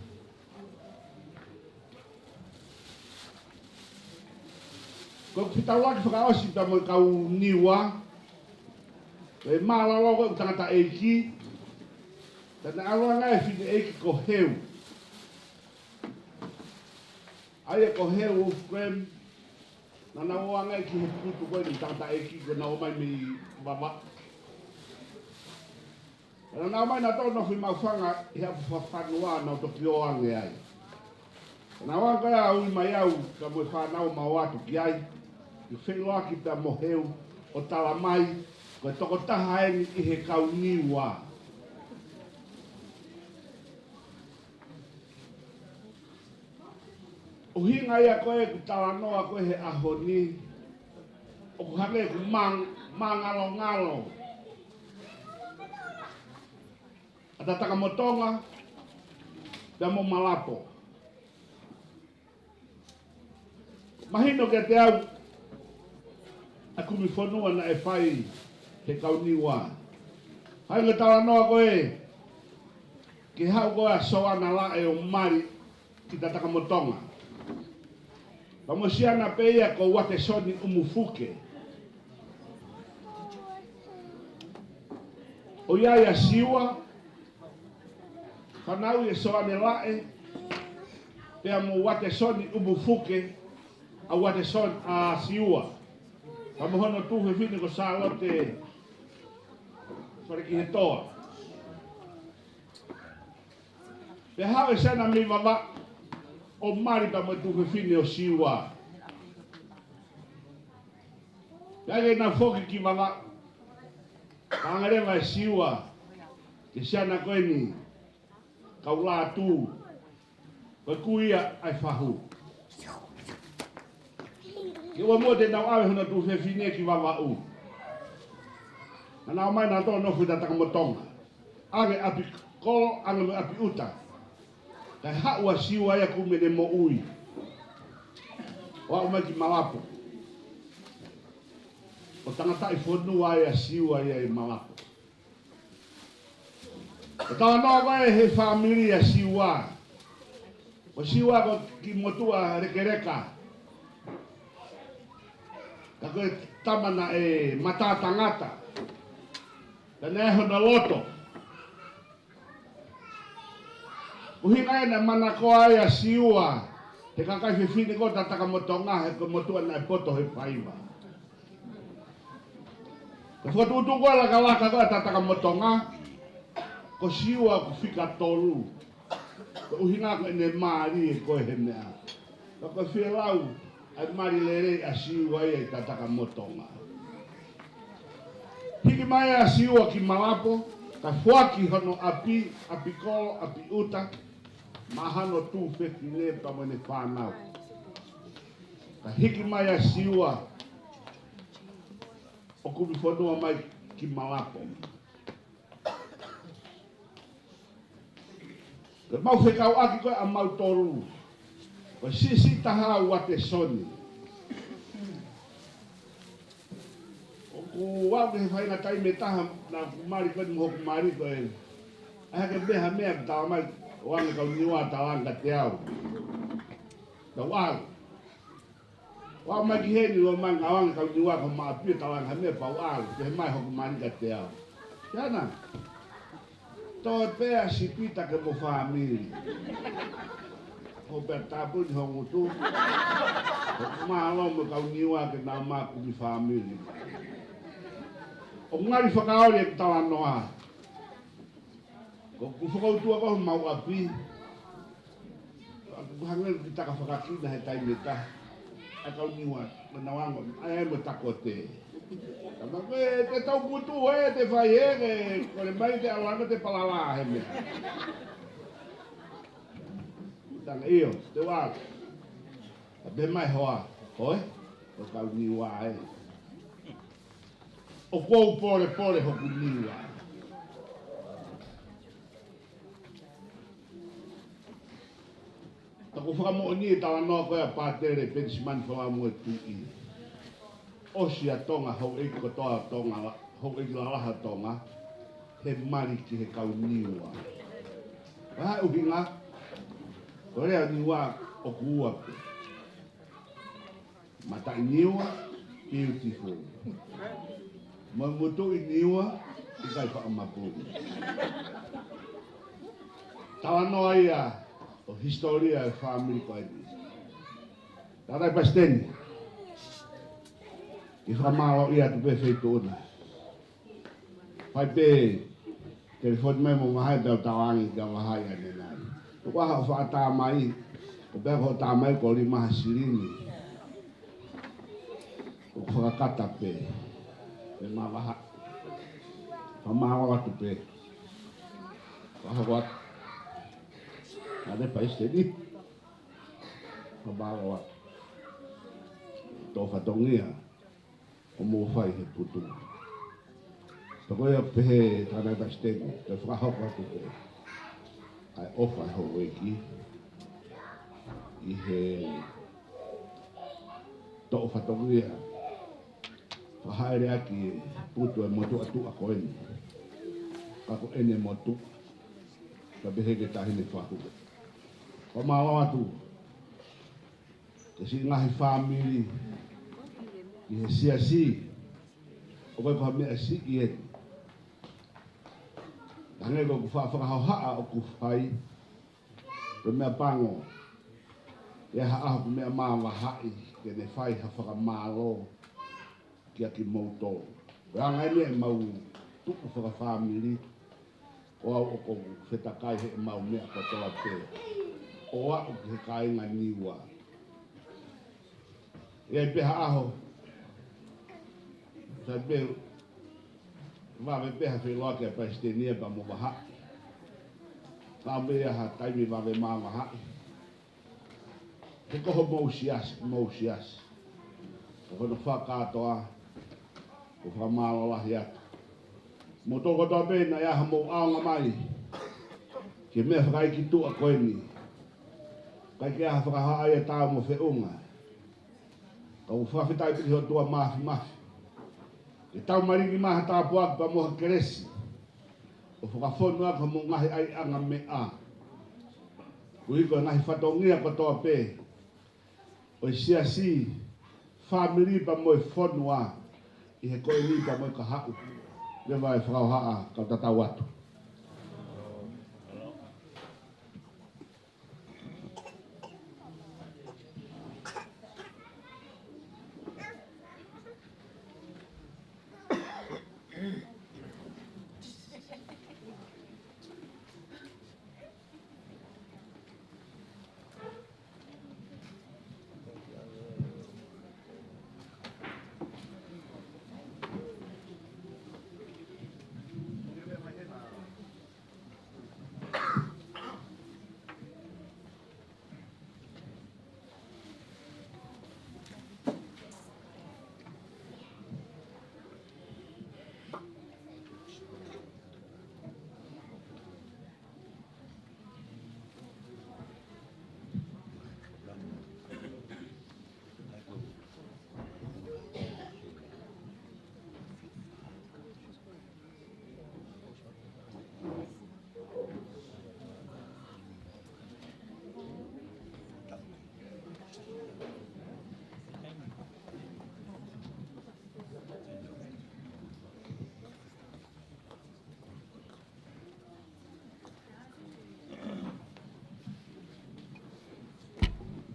Ko ʻeku fetaulaki fakaʻosi pea mo e kau Niua, ʻe mālōlō ko ʻeku tangataʻeiki, pea naʻe ʻalu ange e fineʻeiki ko Heu. ʻA ia ko Heu Wolfgram, naʻa na ō ange ki he putu ko eni tangataʻeiki ko ē naʻa nau ō mai mei Vavaʻu. Naʻa nau ō mai nautolu ʻo nofo ʻi Maʻufanga ʻi he ʻapi fakafanua naʻa nau toki ō ange ai. Naʻa nau ō ange ko ia ʻo ui mai au pea mo e fānau ʻo ma ō atu ki ai, ʻi he feʻiloaki pea mo Heu ʻo tala mai, ko e tokotaha eni ʻi he kau Niua. ʻUhinga ia ko ē ʻeku talanoa ko ē he ʻaho ni, ʻoku hangē ʻeku mang-, māngalongalo ʻa Tatakamotonga pea mo Malapo. Mahino kiate au ʻa e kumi fonua naʻe fai he kau Niua. Hangē ko e talanoa ko ē ki he haʻu ko ē ʻa Soana Laʻe ʻo mali ki Tatakamotonga. Pea mo e siana pē ia ko Uatesoni ʻUmufuke. ʻOku ʻi ai ʻa Siua, fānau ʻa Soana Laʻe, pea mo Uatesoni ʻUmufuke, ʻa Uatesoni, ʻa Siua. Pea mo hono tuofefine ko Sālote Solekihetoa. Pea haʻu e siana mei Vavaʻu ʻo mali pea mo e tuofefine ʻo Siua. Pea ke nau foki ki Vavaʻu, pea hanga leva ʻe Siua ki he siana ko eni, kau Lātū, ko e kui ia ʻa e fahu. Ke ʻoua muʻa te nau ʻave hono tuofefine ki Vavaʻu, naʻa nau ō mai nautolu ʻo nofo ʻi Tatakamotonga. ʻAve ʻapi kolo, ʻave mo e ʻapi ʻuta. Kae haʻu ʻa Siua ia ʻoku ne moʻui, ʻo aʻu mai ki Malapo. ʻO tangataʻi fonua ai ʻa Siua ia ʻi Malapo. ʻO talanoa ko ē he fāmili ʻa Siua. Ko Siua ko e kiʻi motuʻa lekeleka. Ka ko e tama naʻe matatangata. Ka naʻe ʻi ai hono loto. ʻUhinga ia naʻe manakoa ai ʻa Siua he kakai fefine ko ē ʻo Tatakamotonga, he ko e motuʻa naʻe poto he faiva. Ko e fokotuʻutuʻu ko ē ʻa e lakalaka ko ē ʻa Tatakamotonga, ko Siua ʻoku fika tolu. Ko e ʻuhinga ko ʻene mālie ko ē he meʻa. Ka ko e fielau ʻa e mali lelei ʻa Siua ia ʻi Tatakamotonga. Hiki mai ʻa Siua ki Malapo, kae foaki hono ʻapi, ʻapi kolo, ʻapi ʻuta, maʻa hono tuofefine pea mo ʻene fānau. Kae hiki mai ʻa Siua ʻo kumi fonua mai ki Malapo. Ko ʻemau fekauʻaki ko ē ʻamautolu, ko e siʻisiʻi taha ʻa Uatesoni. ʻOku ou ʻi he faʻahinga taimi ʻe taha naʻa ku mali ko ē mo hoku mali ko ē. ʻAi hake pē ha meʻa ke tala mai, ʻoange kau Niua, tala ange kiate au. Tau ʻalu. ʻOku ou ʻalu mai ki heni, ʻoku ou ʻomai ʻoange kau Niua ki homa ʻapi, tala ange ha meʻa pea u ʻalu, pehē mai hoku mali kiate au. Siana, toe pē ʻa Sipita ki homo fāmili. Ko e pea tāpuni ho ngutu. ʻOku mālō mo kau Niua ke nau ō mai ʻo kumi fāmili. ʻOku ngali fakaoli e talanoa. Ko ʻeku fokoutua ko ē homau ʻapi, ʻoku hangē ʻoku kiʻi taka fakakina he taimi ʻe taha. ʻA e kau Niua, manawanga, ʻai mo e takote. Ka ma ko e te tau putu ē, te fai ē, ke kole mai te ʻalu ange te palala he meʻa. Tanga ʻio, te u ʻalu. Ka pehē mai hoa, ʻoe, ko e kau Niua ē. ʻOku ou polepole hoku Niua. Ka ʻoku fakamoʻoni e talanoa ko ē ʻa Pātele Penisimani Folau mo e Tuʻi. ʻOsi ʻa Tonga, houʻeiki kotoa ʻo Tonga, houʻeiki lalahi ʻo Tonga, he mali ki he kau Niua. Ko e hā e ʻuhinga? Ko e lea Niua ʻoku ua pē. Mataʻi Niua, beautiful. Mo e motuʻi Niua, ʻikai faʻa mapuni. Talanoa ia ʻo e hisitōlia ʻo e fāmili ko eni. Tangataʻeiki Palesiteni, ʻi he fakamālō ia atu pē feituʻu na. Fai pē telefoni mai mo Vahaʻi, tau tala ange kia Vahaʻi ʻanenai. Ko e ʻaho ʻoku faʻa tā mai, ko e pea ko e tā mai ko e lima ha silini. ʻOku fakakata pē. Pea mo Vahaʻi. Fakamālō atu pē. Fakamālō atu. Tangataʻeiki Palesiteni. Fakamālō atu. Tō fatongia ʻoku mou fai he putu. Pea ko ia pehē Tangataʻeiki Palesiteni, ke fakahoko atu pē ʻa e ʻofa ʻa e houʻeiki ʻi he toʻo fatongia fakahāʻele ʻaki e putu ʻa e motuʻa tuʻa ko eni. Ako ʻene motu, ka pehē ki he taʻahine fahu. Ko e mālō atu, ki he siʻi ngaahi fāmili, ki he siasi, ʻoku ʻikai ko ha meʻa siʻi eni. Hangē ko ʻeku faʻa fakahohaʻa ʻoku fai, ko e meʻa pango, ʻe ʻi ai ha ʻaho ʻoku meʻa māvahaʻi, ke ne fai ha fakamālō, kia kimoutolu. Ko e anga eni ʻemau tuʻu fakafāmili, ko au ʻoku ou fetakai heʻemau meʻa kotoa pē. ʻO aʻu ki he kāinga Niua. ʻE ʻi ai pē ha ʻaho, sai pē, vave pē ha feʻiloaki ʻa e palesiteni ia pea mo Vahaʻi. Ka ʻi ai pē ha taimi vave māvahaʻi. He ko homou siasi, mou siasi. Ko hono fakakātoa, ʻoku ou fakamālō lahi atu. Mo e toko kotoa pē naʻe ʻi ai haʻamou ʻaonga mai ki he meʻa fakaiki tuʻa ko eni. ʻIkai ke ʻi ai ha fakahohaʻa ia ʻe taau mo feʻunga. Ka ʻoku ou fakafetaʻi pē ki he ʻOtua Māfimafi. ʻE tau malingi mai ha tāpuaki pea mo ha kelesi. ʻO fakafonu ʻaki hoʻomou ngaahi ʻaiʻanga meʻa. Koeʻuhi ko e ngaahi fatongia kotoa pē ʻo e siasi, fāmili pea mo e fonua, ʻi he ko eni pea mo e kahaʻu. Leva e fakahohaʻa, kau tatau atu.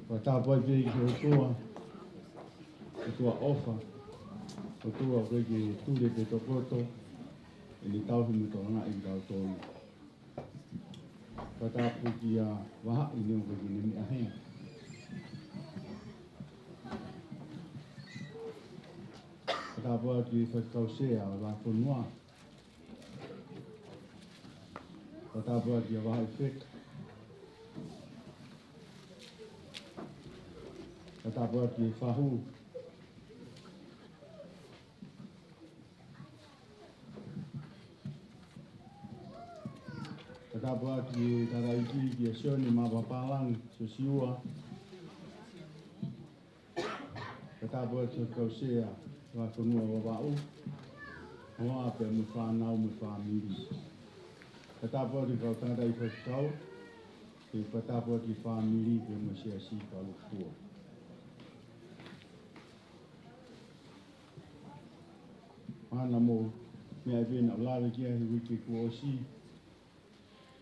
Fakatapu ai pē ki he ʻOtua, ʻOtua ʻofa, ʻOtua ʻoku ʻikai ke tule pe tokoto, ʻene tauhi mo tokangaʻi kitautolu. Fakatapu kia Vahaʻi neongo ʻene meʻa hē. Fakatapu atu ki he Faifekau Sea ʻo e Vāfonua. Fakatapu atu kia Vahaʻi Feka. Fakatapu atu ki he fahu. Fakatapu atu ki he tangataʻeiki, kia Sione Mavapalani, Siosiua. Fakatapu atu ki he Faifekau Sea ʻo e Vāfonua ʻo Vavaʻu, ʻo aʻu pea mo e fānau mo e fāmili. Fakatapu atu ki he kau tangataʻeiki faifekau, pea fakatapu atu ki he fāmili pea mo e siasi fakalūkufua. Mahalo mo e meʻa ʻe pehē naʻa ku lave ki ai he uike kuo ʻosi,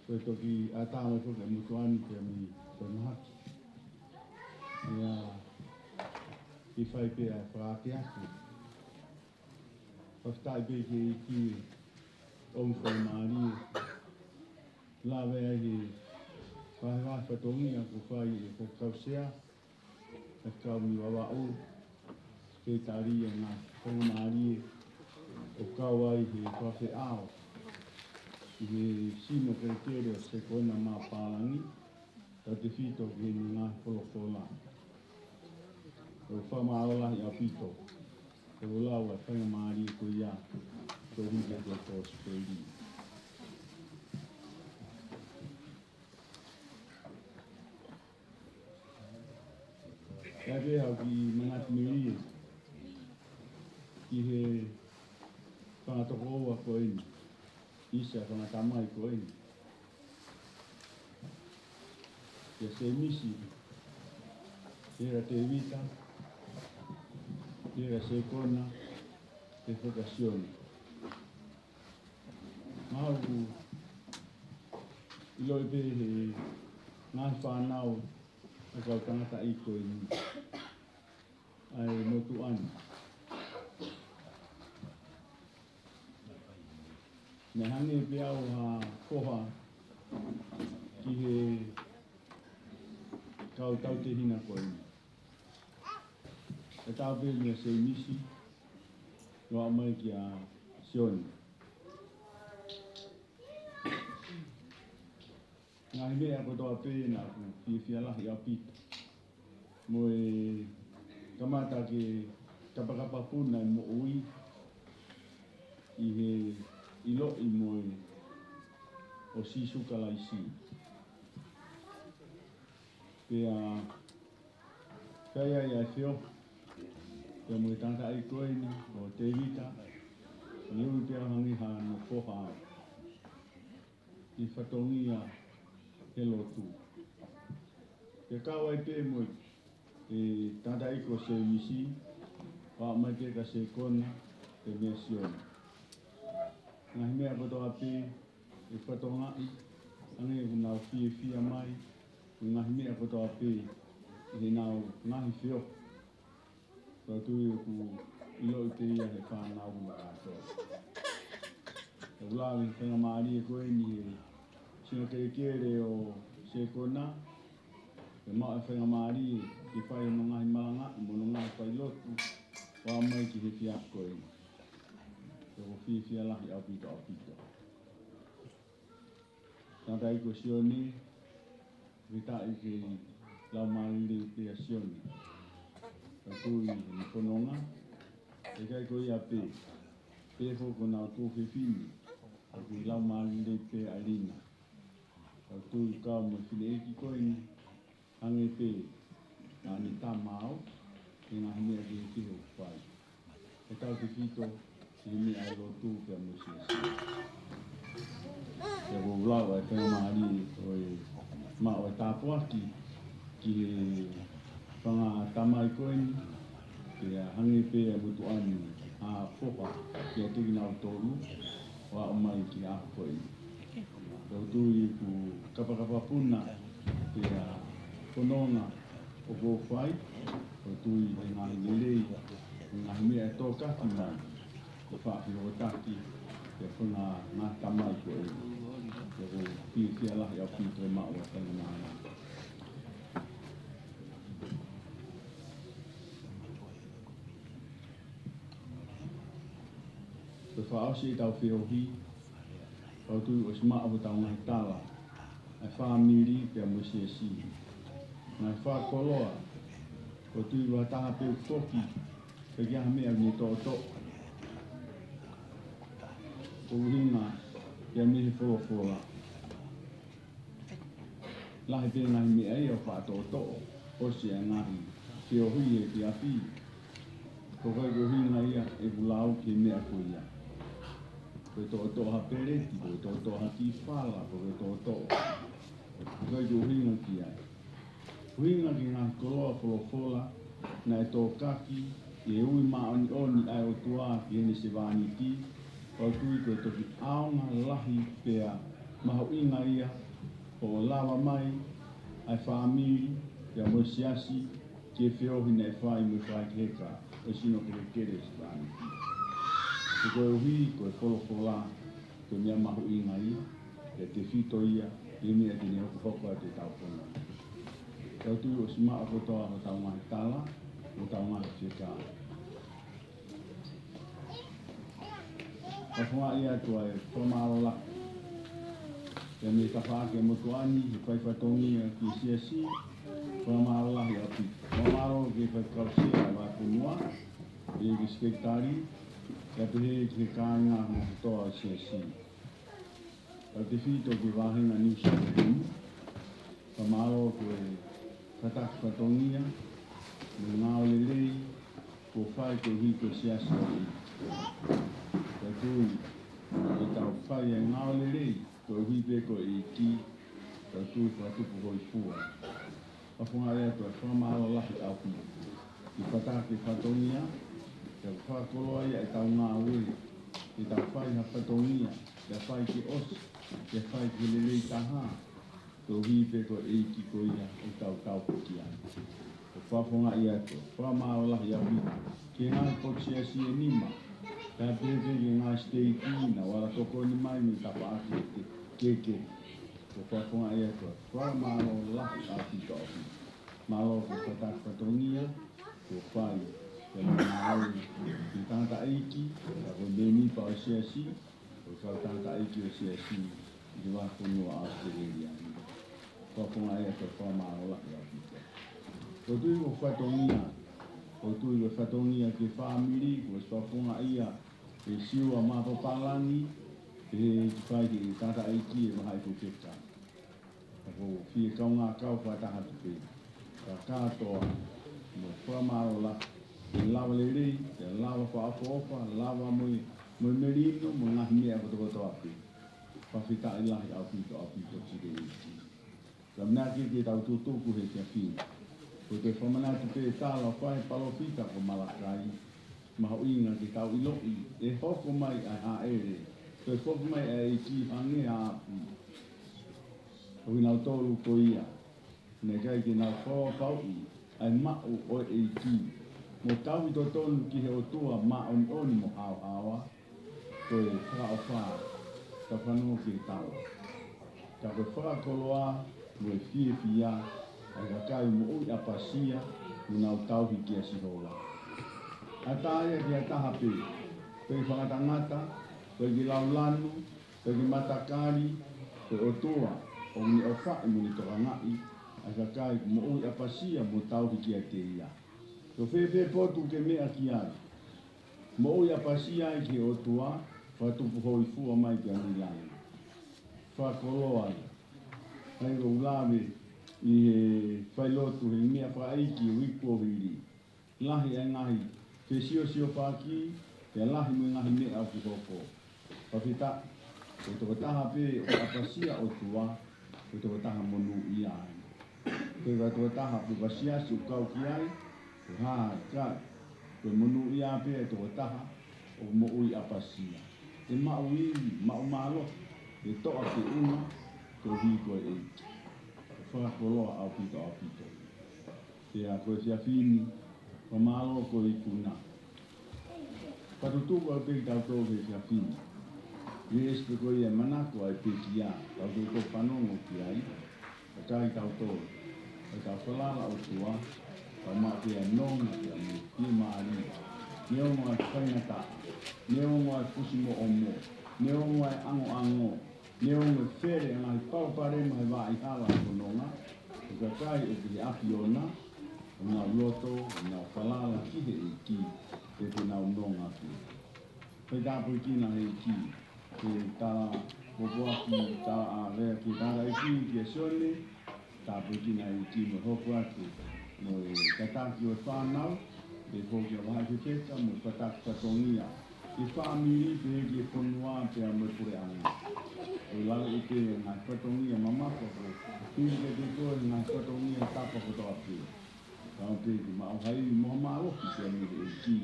ko e toki ʻatā mai foki e motuʻa ni pea mei Tonga hake. ʻIo, ʻe fai pē ʻa e fakaakeake. Fakafetaʻi pē ki he ʻEiki ʻoku faingamālie. Lave ai he vahevahe fatongia kuo fai ʻe he Faifekau Sea, Faifekau mei Vavaʻu, ke tali ʻa e ngaahi faingamālie ʻoku kau ai he fakafeʻao ʻi he sino kelekele ʻo Sekona Mapalani, tautefito ki heʻene ngaahi folofola. ʻOku fakamālō lahi ʻaupito. ʻOku lau ʻa e faingamālie ko ia, ko e hiki atu ʻa e kosipeli. ʻE pehē au ki he manatu melie ki he fanga tokoua ko eni. Isa fanga tamai ko eni. Kia Semisi, kia Tevita, kia Sekona, kia Sione. Mau ʻiloʻi pē he ngaahi fānau ʻa e kau tangataʻeiki ko eni ʻa e motuʻa ni. Naʻe hangē pē au ha foha ki he kau tautehina ko eni. Kae tautefito meia Semisi, ʻo aʻu mai kia Sione. Ngaahi meʻa kotoa pē naʻá ku fiefia lahi ʻaupito mo e kamata ke kapakapapuna e moʻui ʻi he ʻiloʻi mo e ʻo Sīsū Kalaisi. Pea fai ai ʻa e feohi pea mo e tangataʻeiki ko eni ko Tevita, ne ui pē au hangē hano foha ʻi he fatongia he lotu. Pea kau ai pē mo e tangataʻeiki ko Semisi, ʻo aʻu mai pē kia Sekona, pea mo Sione. Ngaahi meʻa kotoa pē ʻe fatongia, hangē ʻoku nau fiefia mai, ko e ngaahi meʻa kotoa pē ʻi heʻenau ngaahi feohi. Pea tui ʻoku ʻiloʻi pē ia he fānau mo kātoa. ʻOku lave faingamālie ko eni he sino kelekele ʻo Sekona, ʻe maʻu e faingamālie ke fai hono ngaahi malanga, mo hono ngaahi failotu, ʻo aʻu mai ki he efiafi ko eni. ʻOku ou fiefia lahi ʻaupito ʻaupito. Tangataʻeiki ko Sione, fakafetaʻi ke laumālie pē ʻa Sione. Ka tui he fononga, ʻe ʻikai ko ia pē, pehē foki ko honau tuofefine, ʻoku laumālie pē ʻa Lina. Ka tui kau mo e fineʻeiki ko eni, hangē pē naʻa ne tama au, he ngaahi meʻa kehekehe ʻoku fai. Kae tautefito ki he meʻa ʻa e lotu pea mo e siasi. Pea ʻoku ou lau ʻa e faingamālie ʻo e maʻu ʻa e tāpuaki ki he fanga tamai ko eni, pea hangē pē ʻa e motuʻa ni ha foha kiate kinautolu, ʻo aʻu mai ki he ʻaho ko eni. ʻOku ou tui ʻoku kapakapapuna pea fononga ʻoku fai, ʻoku ou tui he ngaahi lelei, he ngaahi meʻa ʻe tōkaki mai, ʻoku faʻa fehokotaki, pea ko e ngaahi, ngaahi tamai ko ē. Pea ʻoku ou fiefia lahi ʻaupito ʻi he maʻu ʻa e faingamālie. Ko e fakaʻosi ʻetau feohi, ʻoku ou tui ʻosi maʻu hotau ngaahi tala, ʻa e fāmili pea mo e siasi. Ngaahi fakakoloa, ʻoku ou tui ʻoku ʻi ai ha taha pē ʻoku foki, pe ʻikai ha meʻa ʻoku ne toʻotoʻo. Ko e ʻuhinga ia mei he folofola. Lahi pē ngaahi meʻa ia ʻoku faʻa toʻotoʻo, ʻosi ʻa e ngaahi feohi he efiafi. Ko e ʻuhinga ia ʻeku lau ki he meʻa ko ia. Ko e toʻotoʻo ha peleti, ko e toʻotoʻo ha kiʻi fala, ko e toʻotoʻo. Ko e ʻuhinga ki ai. ʻUhinga ki he ngaahi koloa folofola, naʻe tōkaki, ʻi he ui māʻoniʻoni ʻa e ʻOtua ki heʻene sevāniti, ʻoku ou tui ko e toki ʻaonga lahi pea mahuʻinga ia, ʻo lava mai ʻa e fāmili, pea mo e siasi, ki he feohi naʻe fai mo e faikeheka ʻo e sino kelekele ʻo e sevāniti. He koeʻuhi, ko e folofola, ko e meʻa mahuʻinga ia, pea tefito ia, ʻi he meʻa te ne hokohoko atu ʻetau fononga. ʻOku ou tui ʻosi maʻu kotoa hotau ngaahi tala, hotau ngaahi fekau. Ka fakaʻaongaʻi atu ʻa e fakamālō lahi. Pea mei he tafaʻaki ʻa e motuʻa ni, he fai fatongia ki he siasi, fakamālō lahi ʻaupito. Fakamālō ki he faifekau sea ʻa e fonua, ʻa e sekelitali, pea pehē ki he kāinga mo e kotoa ʻo e siasi. Tautefito ki he vāhenga New South Wales, fakamālō ki he kātaki fatongia, mo e ngāue lelei, kuo fai koeʻuhi ko e siasi. Ka tui, ke tau fai e ngāue lelei, koeʻuhi pē ko e ʻEiki, tau tui fakatupu hōifua. Fakafofongaʻi atu ʻa e fakamālō lahi ʻaupito. Ki he fataki fatongia, ke fakakoloa ia ʻetau ngāue, ke tau fai ha fatongia, ke fai ke ʻosi, ke fai ke lelei taha, koeʻuhi pē ko e ʻEiki ko ia ʻoku tau taupoki ai. ʻOku fakafofongaʻi atu, fakamālō lahi ʻaupito, ki he ngaahi potu siasi ʻe nima, kae pehē pē ki he ngaahi siteiki, naʻa nau ala tokoni mai mei he tafaʻaki kehekehe. ʻOku fakafofongaʻi atu, fakamālō lahi ʻaupito ʻaupito. Mālō ki he fataki fatongia, kuo fai, ke mau ngāue, ki he tangataʻeiki, pea ko e mēmipa ʻo e siasi, ʻo e kau tangataʻeiki ʻo e siasi ʻi he vahefonua ʻAositelēlia ni. Fakafofongaʻi atu e fakamālō lahi ʻaupito. ʻOku ou tui ko e fatongia, ʻoku ou tui ko e fatongia ki he fāmili, kuo ʻosi fakafofongaʻi ia ʻe Siua Mapapalani, ʻe he ki fai ki he tangataʻeiki ʻe Vahaʻi Fefeka. Ka ʻoku ou fie kaungā kau fakataha atu pē. Ka kātoa, mo e fakamālō lahi, ke lava lelei, ke lava fakaʻofoʻofa, lava mo e, mo e melino, mo e ngaahi meʻa kotokotoa pē. Fakafetaʻi lahi ʻaupito, ʻaupito ki he ʻEiki. Ka mea ke ke tau tutuku he efiafi ni. Ko e toe fakamanatu pē tala ʻoku fai ʻe he palōfita ko Malakai, mahuʻinga ke tau ʻiloʻi, ʻe hoko mai ʻa e hāʻele, toe foki mai ʻa e ʻEiki hangē ha ʻapi. ʻOku nau tolu ko ia, naʻe ʻikai ke nau fakapapauʻi ʻa e maʻu ʻo e ʻEiki, mo tauhi totonu ki he ʻOtua māʻoniʻoni mo haohaoa, ko e fakaʻofa, ka fanongo ki he tala. Ka ko e fakakoloa mo e fiefia ʻa e kakai moʻui ʻapasia, mo nau tauhi kia Sihova. ʻAtā ia ki ha taha pē, pe fangatangata, pe ki laulanu, pe ki matakali, ko e ʻOtua, ʻoku ne ʻofaʻi mo ne tokangaʻi ʻa e kakai moʻui ʻapasia mo tauhi kiate ia. Ko fēfē potu ke meʻa ki ai, moʻui ʻapasia ai ki he ʻOtua, fakatupu hōifua mai pea mei langi. Fakakoloa ia. ʻA ia ʻoku ou lave ʻi he failotu he meʻa fakaʻeiki ʻo e uike kuo hili. Lahi ʻa e ngaahi fesiosiofaki, pea lahi mo e ngaahi meʻa ʻoku hoko. Fakafetaʻi, ko e tokotaha pē ʻoku ʻapasia ʻOtua, ko e tokotaha monūʻia ai. Ko e tokotaha pē ʻoku ʻasi ʻoku kau ki ai, ko e hā ka, ko e monūʻia pē ʻa e tokotaha ʻoku moʻui ʻapasia. ʻE maʻu ivi, maʻu mālohi, ʻe toʻa feʻunga, koeʻuhi ko e ʻEiki. Fakakoloa ʻaupito, ʻaupito. Pea ko e efiafi ni, fakamālō ko e ikuna. Fakatutuku atu pē kitautolu he efiafi ni. ʻI he ʻesi pē ko ia e manako ʻa e pekia, tautolu ʻoku fanongo ki ai, kakai tautolu, ʻa e kau falala ʻOtua, ka maʻu pē ʻa e nonga pea mo e fiemālie, neongo ʻa e faingataʻa, neongo ʻa e fusimoʻomo, neongo ʻa e ʻangoʻango, neongo e fele ʻa e ngaahi palopalema he vaʻa hala ʻo e nonga, ko e kakai ʻoku ʻi he ʻAfiona, ʻoku nau loto, ʻoku nau falala ki he ʻEiki, ʻoku nau nonga pē. Fai tāpuekina he ʻEiki, ke tala, pōpoaki, tala ʻa e lea ki he tangataʻeiki, kia Sione, tāpuekina e ʻEiki mo e hoko atu, mo e tataki ʻo e fānau, ʻe foki ʻa Vahaʻi Fefeka, mo e fataki fatongia, ki he fāmili pehē ki he fonua pea mo e puleʻanga. ʻOku lalo ʻi he ngaahi fatongia mamafa ko, hili ke te koe ngaahi fatongia tapa kotoa pē. Ka ʻoku pehē ke maʻu ha ivi mo ha mālohi pea mei he ʻEiki,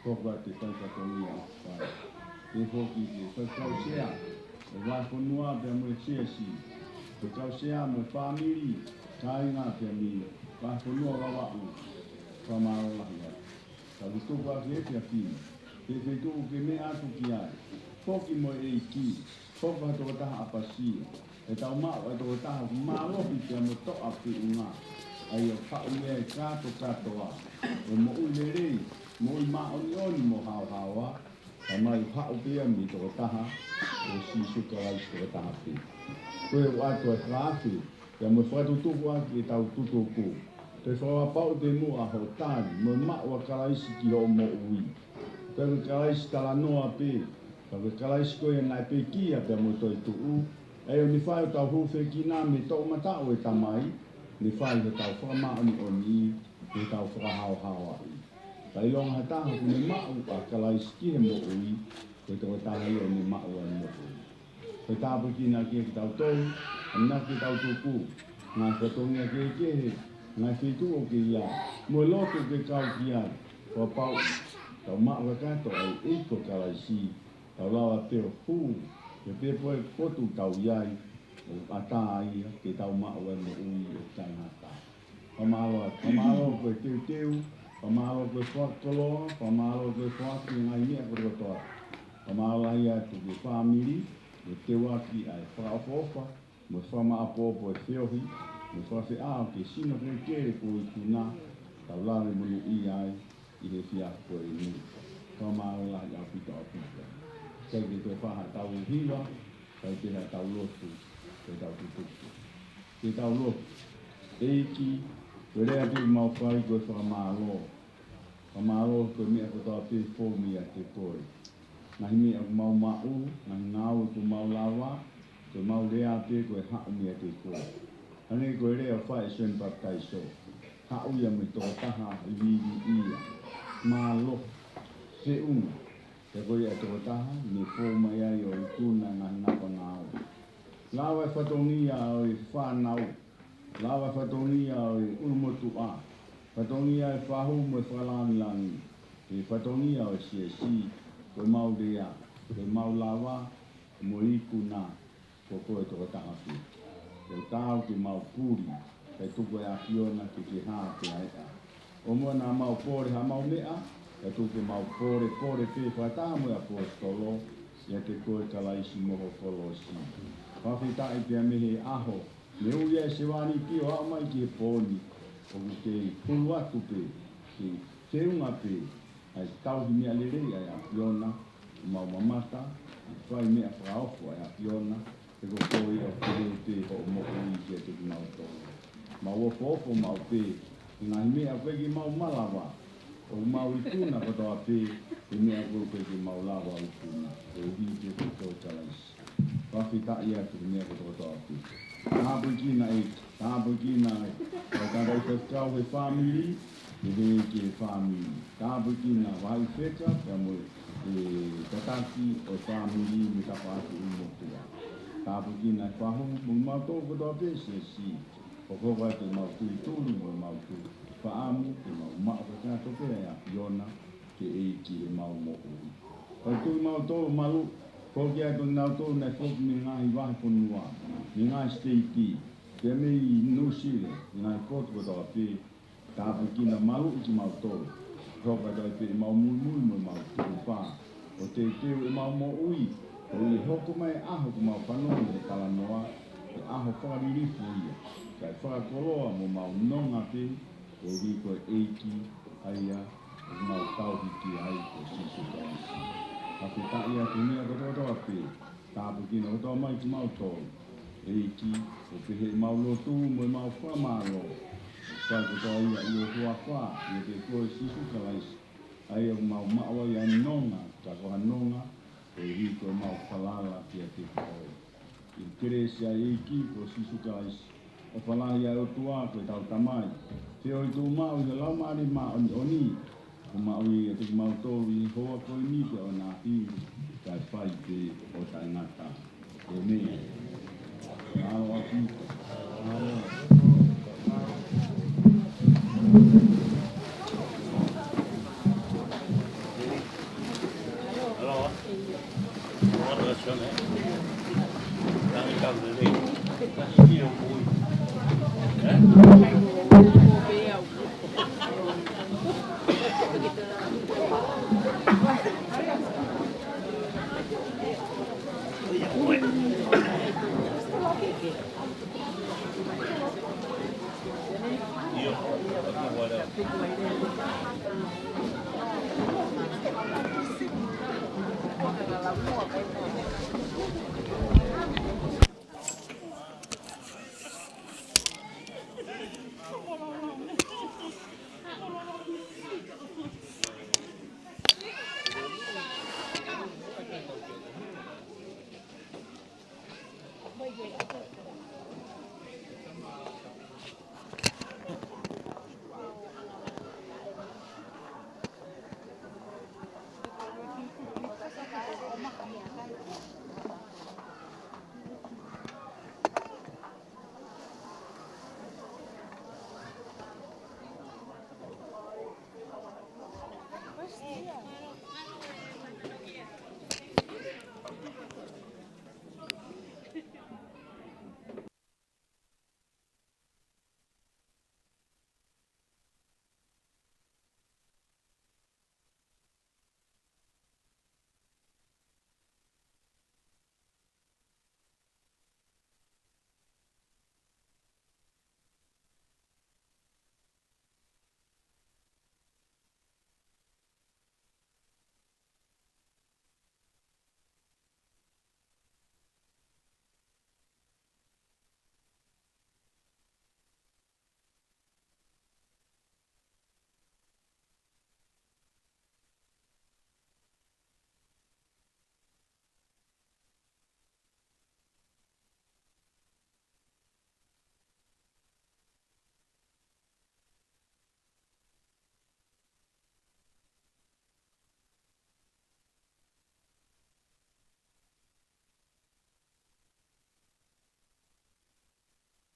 hoko atu e fai fatongia ʻoku fai. ʻE foki ke fai kau sea, ʻo e vahefonua pea mo e siasi. Ko e kau sea mo e fāmili, kāinga pea mei he vahefonua Vavaʻu, fakamālō lahi atu. Ka ʻoku tuku ʻa e efiafi ni, he feituʻu ke meʻa atu ki ai. Foki mo e ʻEiki, hoko ha tokotaha ʻapasia. ʻE tau maʻu ʻa e tokotaha ʻoku mālohi pea mo toʻa feʻunga. ʻA ia ʻoku haʻu mei ai e kātokātoa ʻo e moʻui lelei, moʻui māʻoniʻoni mo haohaoa. Ka mai haʻu pē ia mei he tokotaha, ko Sīsū Kalaisi tokotaha pē. Ko e ʻoatu ʻa e fakaafe, pea mo e fakatutuku ʻaki ʻetau tutuku. Toe fakapapauʻi pē muʻa hoʻo tali, mo e maʻu ʻa Kalaisi ki hoʻo moʻui. Ko e Kalaisi talanoa pē, ka ko e Kalaisi ko ia naʻe pekia pea mo toetuʻu, ʻa ia ʻoku ne fai hotau hūfekina mei he toʻomataʻu ʻo e Tamai, ne fai hotau fakamāʻoniʻoniʻi, mo hotau fakahaohaoaʻi. Ka ʻilonga ha taha ʻoku ne maʻu ʻa Kalaisi ki he moʻui, Ko e tokotaha ia ʻoku ne maʻu ʻa e moʻui. Ko e tāpuekina ʻa kitautolu, ʻa e ʻamanaki ke tau tuku, ngaahi fatongia kehekehe, ngaahi feituʻu ʻoku ke ʻi ai, mo e lotu ʻoku ke kau ki ai, kuo pau ke tau maʻu kakato ʻa e ʻEiki ko Kalaisi, tau lava pē ʻo hū, pea pehē ko e potu ʻoku tau ʻi ai, ʻoku ʻatā ia ke tau maʻu ʻa e moʻui ʻoku taʻengata. Fakamālō, fakamālō ko e teuteu, fakamālō ko e fakakoloa, fakamālō ko e foaki ngaahi meʻa kotoa. Fakamālō lahi atu ki he fāmili, mo e teuaki ʻa e fakaʻofoʻofa, mo e fakamaʻopoʻopo ʻo e feohi, mo e fakafeʻao ki he sino kelekele ko e ikuna, tau lave monūʻia ai ʻi he efiafi ko eni. Fakamālō lahi ʻaupito ʻaupito. Kae ke toe fai haʻatau hiva, kae pehē haʻatau lotu, pea tau tutuku. Ke tau lotu. ʻEiki, ko e lea pē ʻoku mau fai ko e fakamālō. Fakamālō ko e meʻa kotoa pē fou meiate koe. Ngaahi meʻa ʻoku mau maʻu, ngaahi ngāue ʻoku mau lava, ko ʻemau lea pē ko e haʻu meiate koe. Hangē ko e lea ʻoku fai ʻe Sione Papitaiso. Haʻu ia mo e tokotaha ʻi vivi ia. Mālohi. Feʻunga. Pea ko ia ʻa e tokotaha, ne fou mai ai ʻo ikuna ngaahi napa ngāue. Lava e fatongia ʻo e fānau. Lava e fatongia ʻo e ʻulumotuʻa. Fatongia e fahu mo e fakalāngilangi. He fatongia ʻo e siasi, ko ʻemau lea, ko ʻemau lava, mo e ikuna, ko koe tokotaha pē. Ko e taau ke mau puli, kae tuku e ʻAfiona ke ke hā pē ai ʻa. ʻO mo naʻa mau pole haʻamau meʻa, kae tuku ke mau pole, pole pē fakataha mo e ʻaposetolo, ʻiate koe Kalaisi mo ho kolosi. Fakafetaʻi pea mei he ʻaho, ne ui ai e sevāniti ʻo aʻu mai ki he pō ni, ʻoku kei hulu atu pē, kei feʻunga pē, ʻa e tauhi meʻa lelei ʻa e ʻAfiona, ʻoku mau mamata, ʻoku fai meʻa fakaofo ʻa e ʻAfiona, he ko koe ia ʻoku pehē pē hoʻo moʻui kiate kimautolu. Mau ofoofo maʻu pē, he ngaahi meʻa ʻoku ʻikai ke mau malava, ʻoku mau ikuna kotoa pē, he meʻa ʻoku ʻikai ke mau lava ʻo ikuna, koeʻuhi pē ko koe Kalaisi. Fakafetaʻi atu he meʻa kotoa kotoa pē. Tāpuekina e, tāpuekina e, kau tangataʻeiki faifekau he fāmili, pehē ki he fāmili. Tāpuekina Vahaʻi Feka, pea mo e tataki ʻo e fāmili mo e tafaʻaki ʻulumotuʻa. Tāpuekina e fahu, mo kimautolu kotoa pē siasi. Hokohoko atu ʻemau tulituli, mo ʻemau tui. Fakaʻamu, ke mau maʻu kakato pē ʻa e ʻAfiona, ke ʻEiki ʻemau moʻui. Pea tuku kimautolu malu, foki atu kinautolu naʻe foki mei he ngaahi vahefonua, mei he ngaahi siteiti, pea mei Nuʻusila, ngaahi potu kotoa pē, tāpuekina maluʻi kimautolu. Hokohoko atu ai pē ʻemau muimui mo ʻemau tukupā, ʻo teuteu ʻemau moʻui, ʻo ʻi he hoko mai e ʻaho ʻoku mau fanongo he talanoa, ko e ʻaho fakalilifu ia, kae fakakoloa mo mau nonga pē, koeʻuhi ko e ʻEiki ʻa ia ʻoku mau tauhi ki ai ko Sīsū Kalaisi. Fakafetaʻi atu he meʻa kotoa kotoa pē, tāpuekina kotoa mai kimautolu. ʻEiki, ʻoku pehē ʻemau lotu mo ʻemau fakamālō. ʻOku fai kotoa ia ʻi ho huafa, ʻiate koe Sīsū Kalaisi. ʻA ia ʻoku mau maʻu ai ʻa e nonga, ka ko ha nonga, koeʻuhi ko ʻemau falala kiate koe. ʻI he kelesi ʻa e ʻEiki ko Sīsū Kalaisi, ʻofa lahi ʻa e ʻOtua ko ʻetau Tamai, feohi tuʻumaʻu ʻi he Laumālie Māʻoniʻoni, ʻoku maʻu ia ʻiate kimautolu ʻi he houa ko eni pea ʻo e ʻaho ni, kae fai pē ʻo taʻengata. ʻĒmeni. Mālō ʻaupito. Mālō.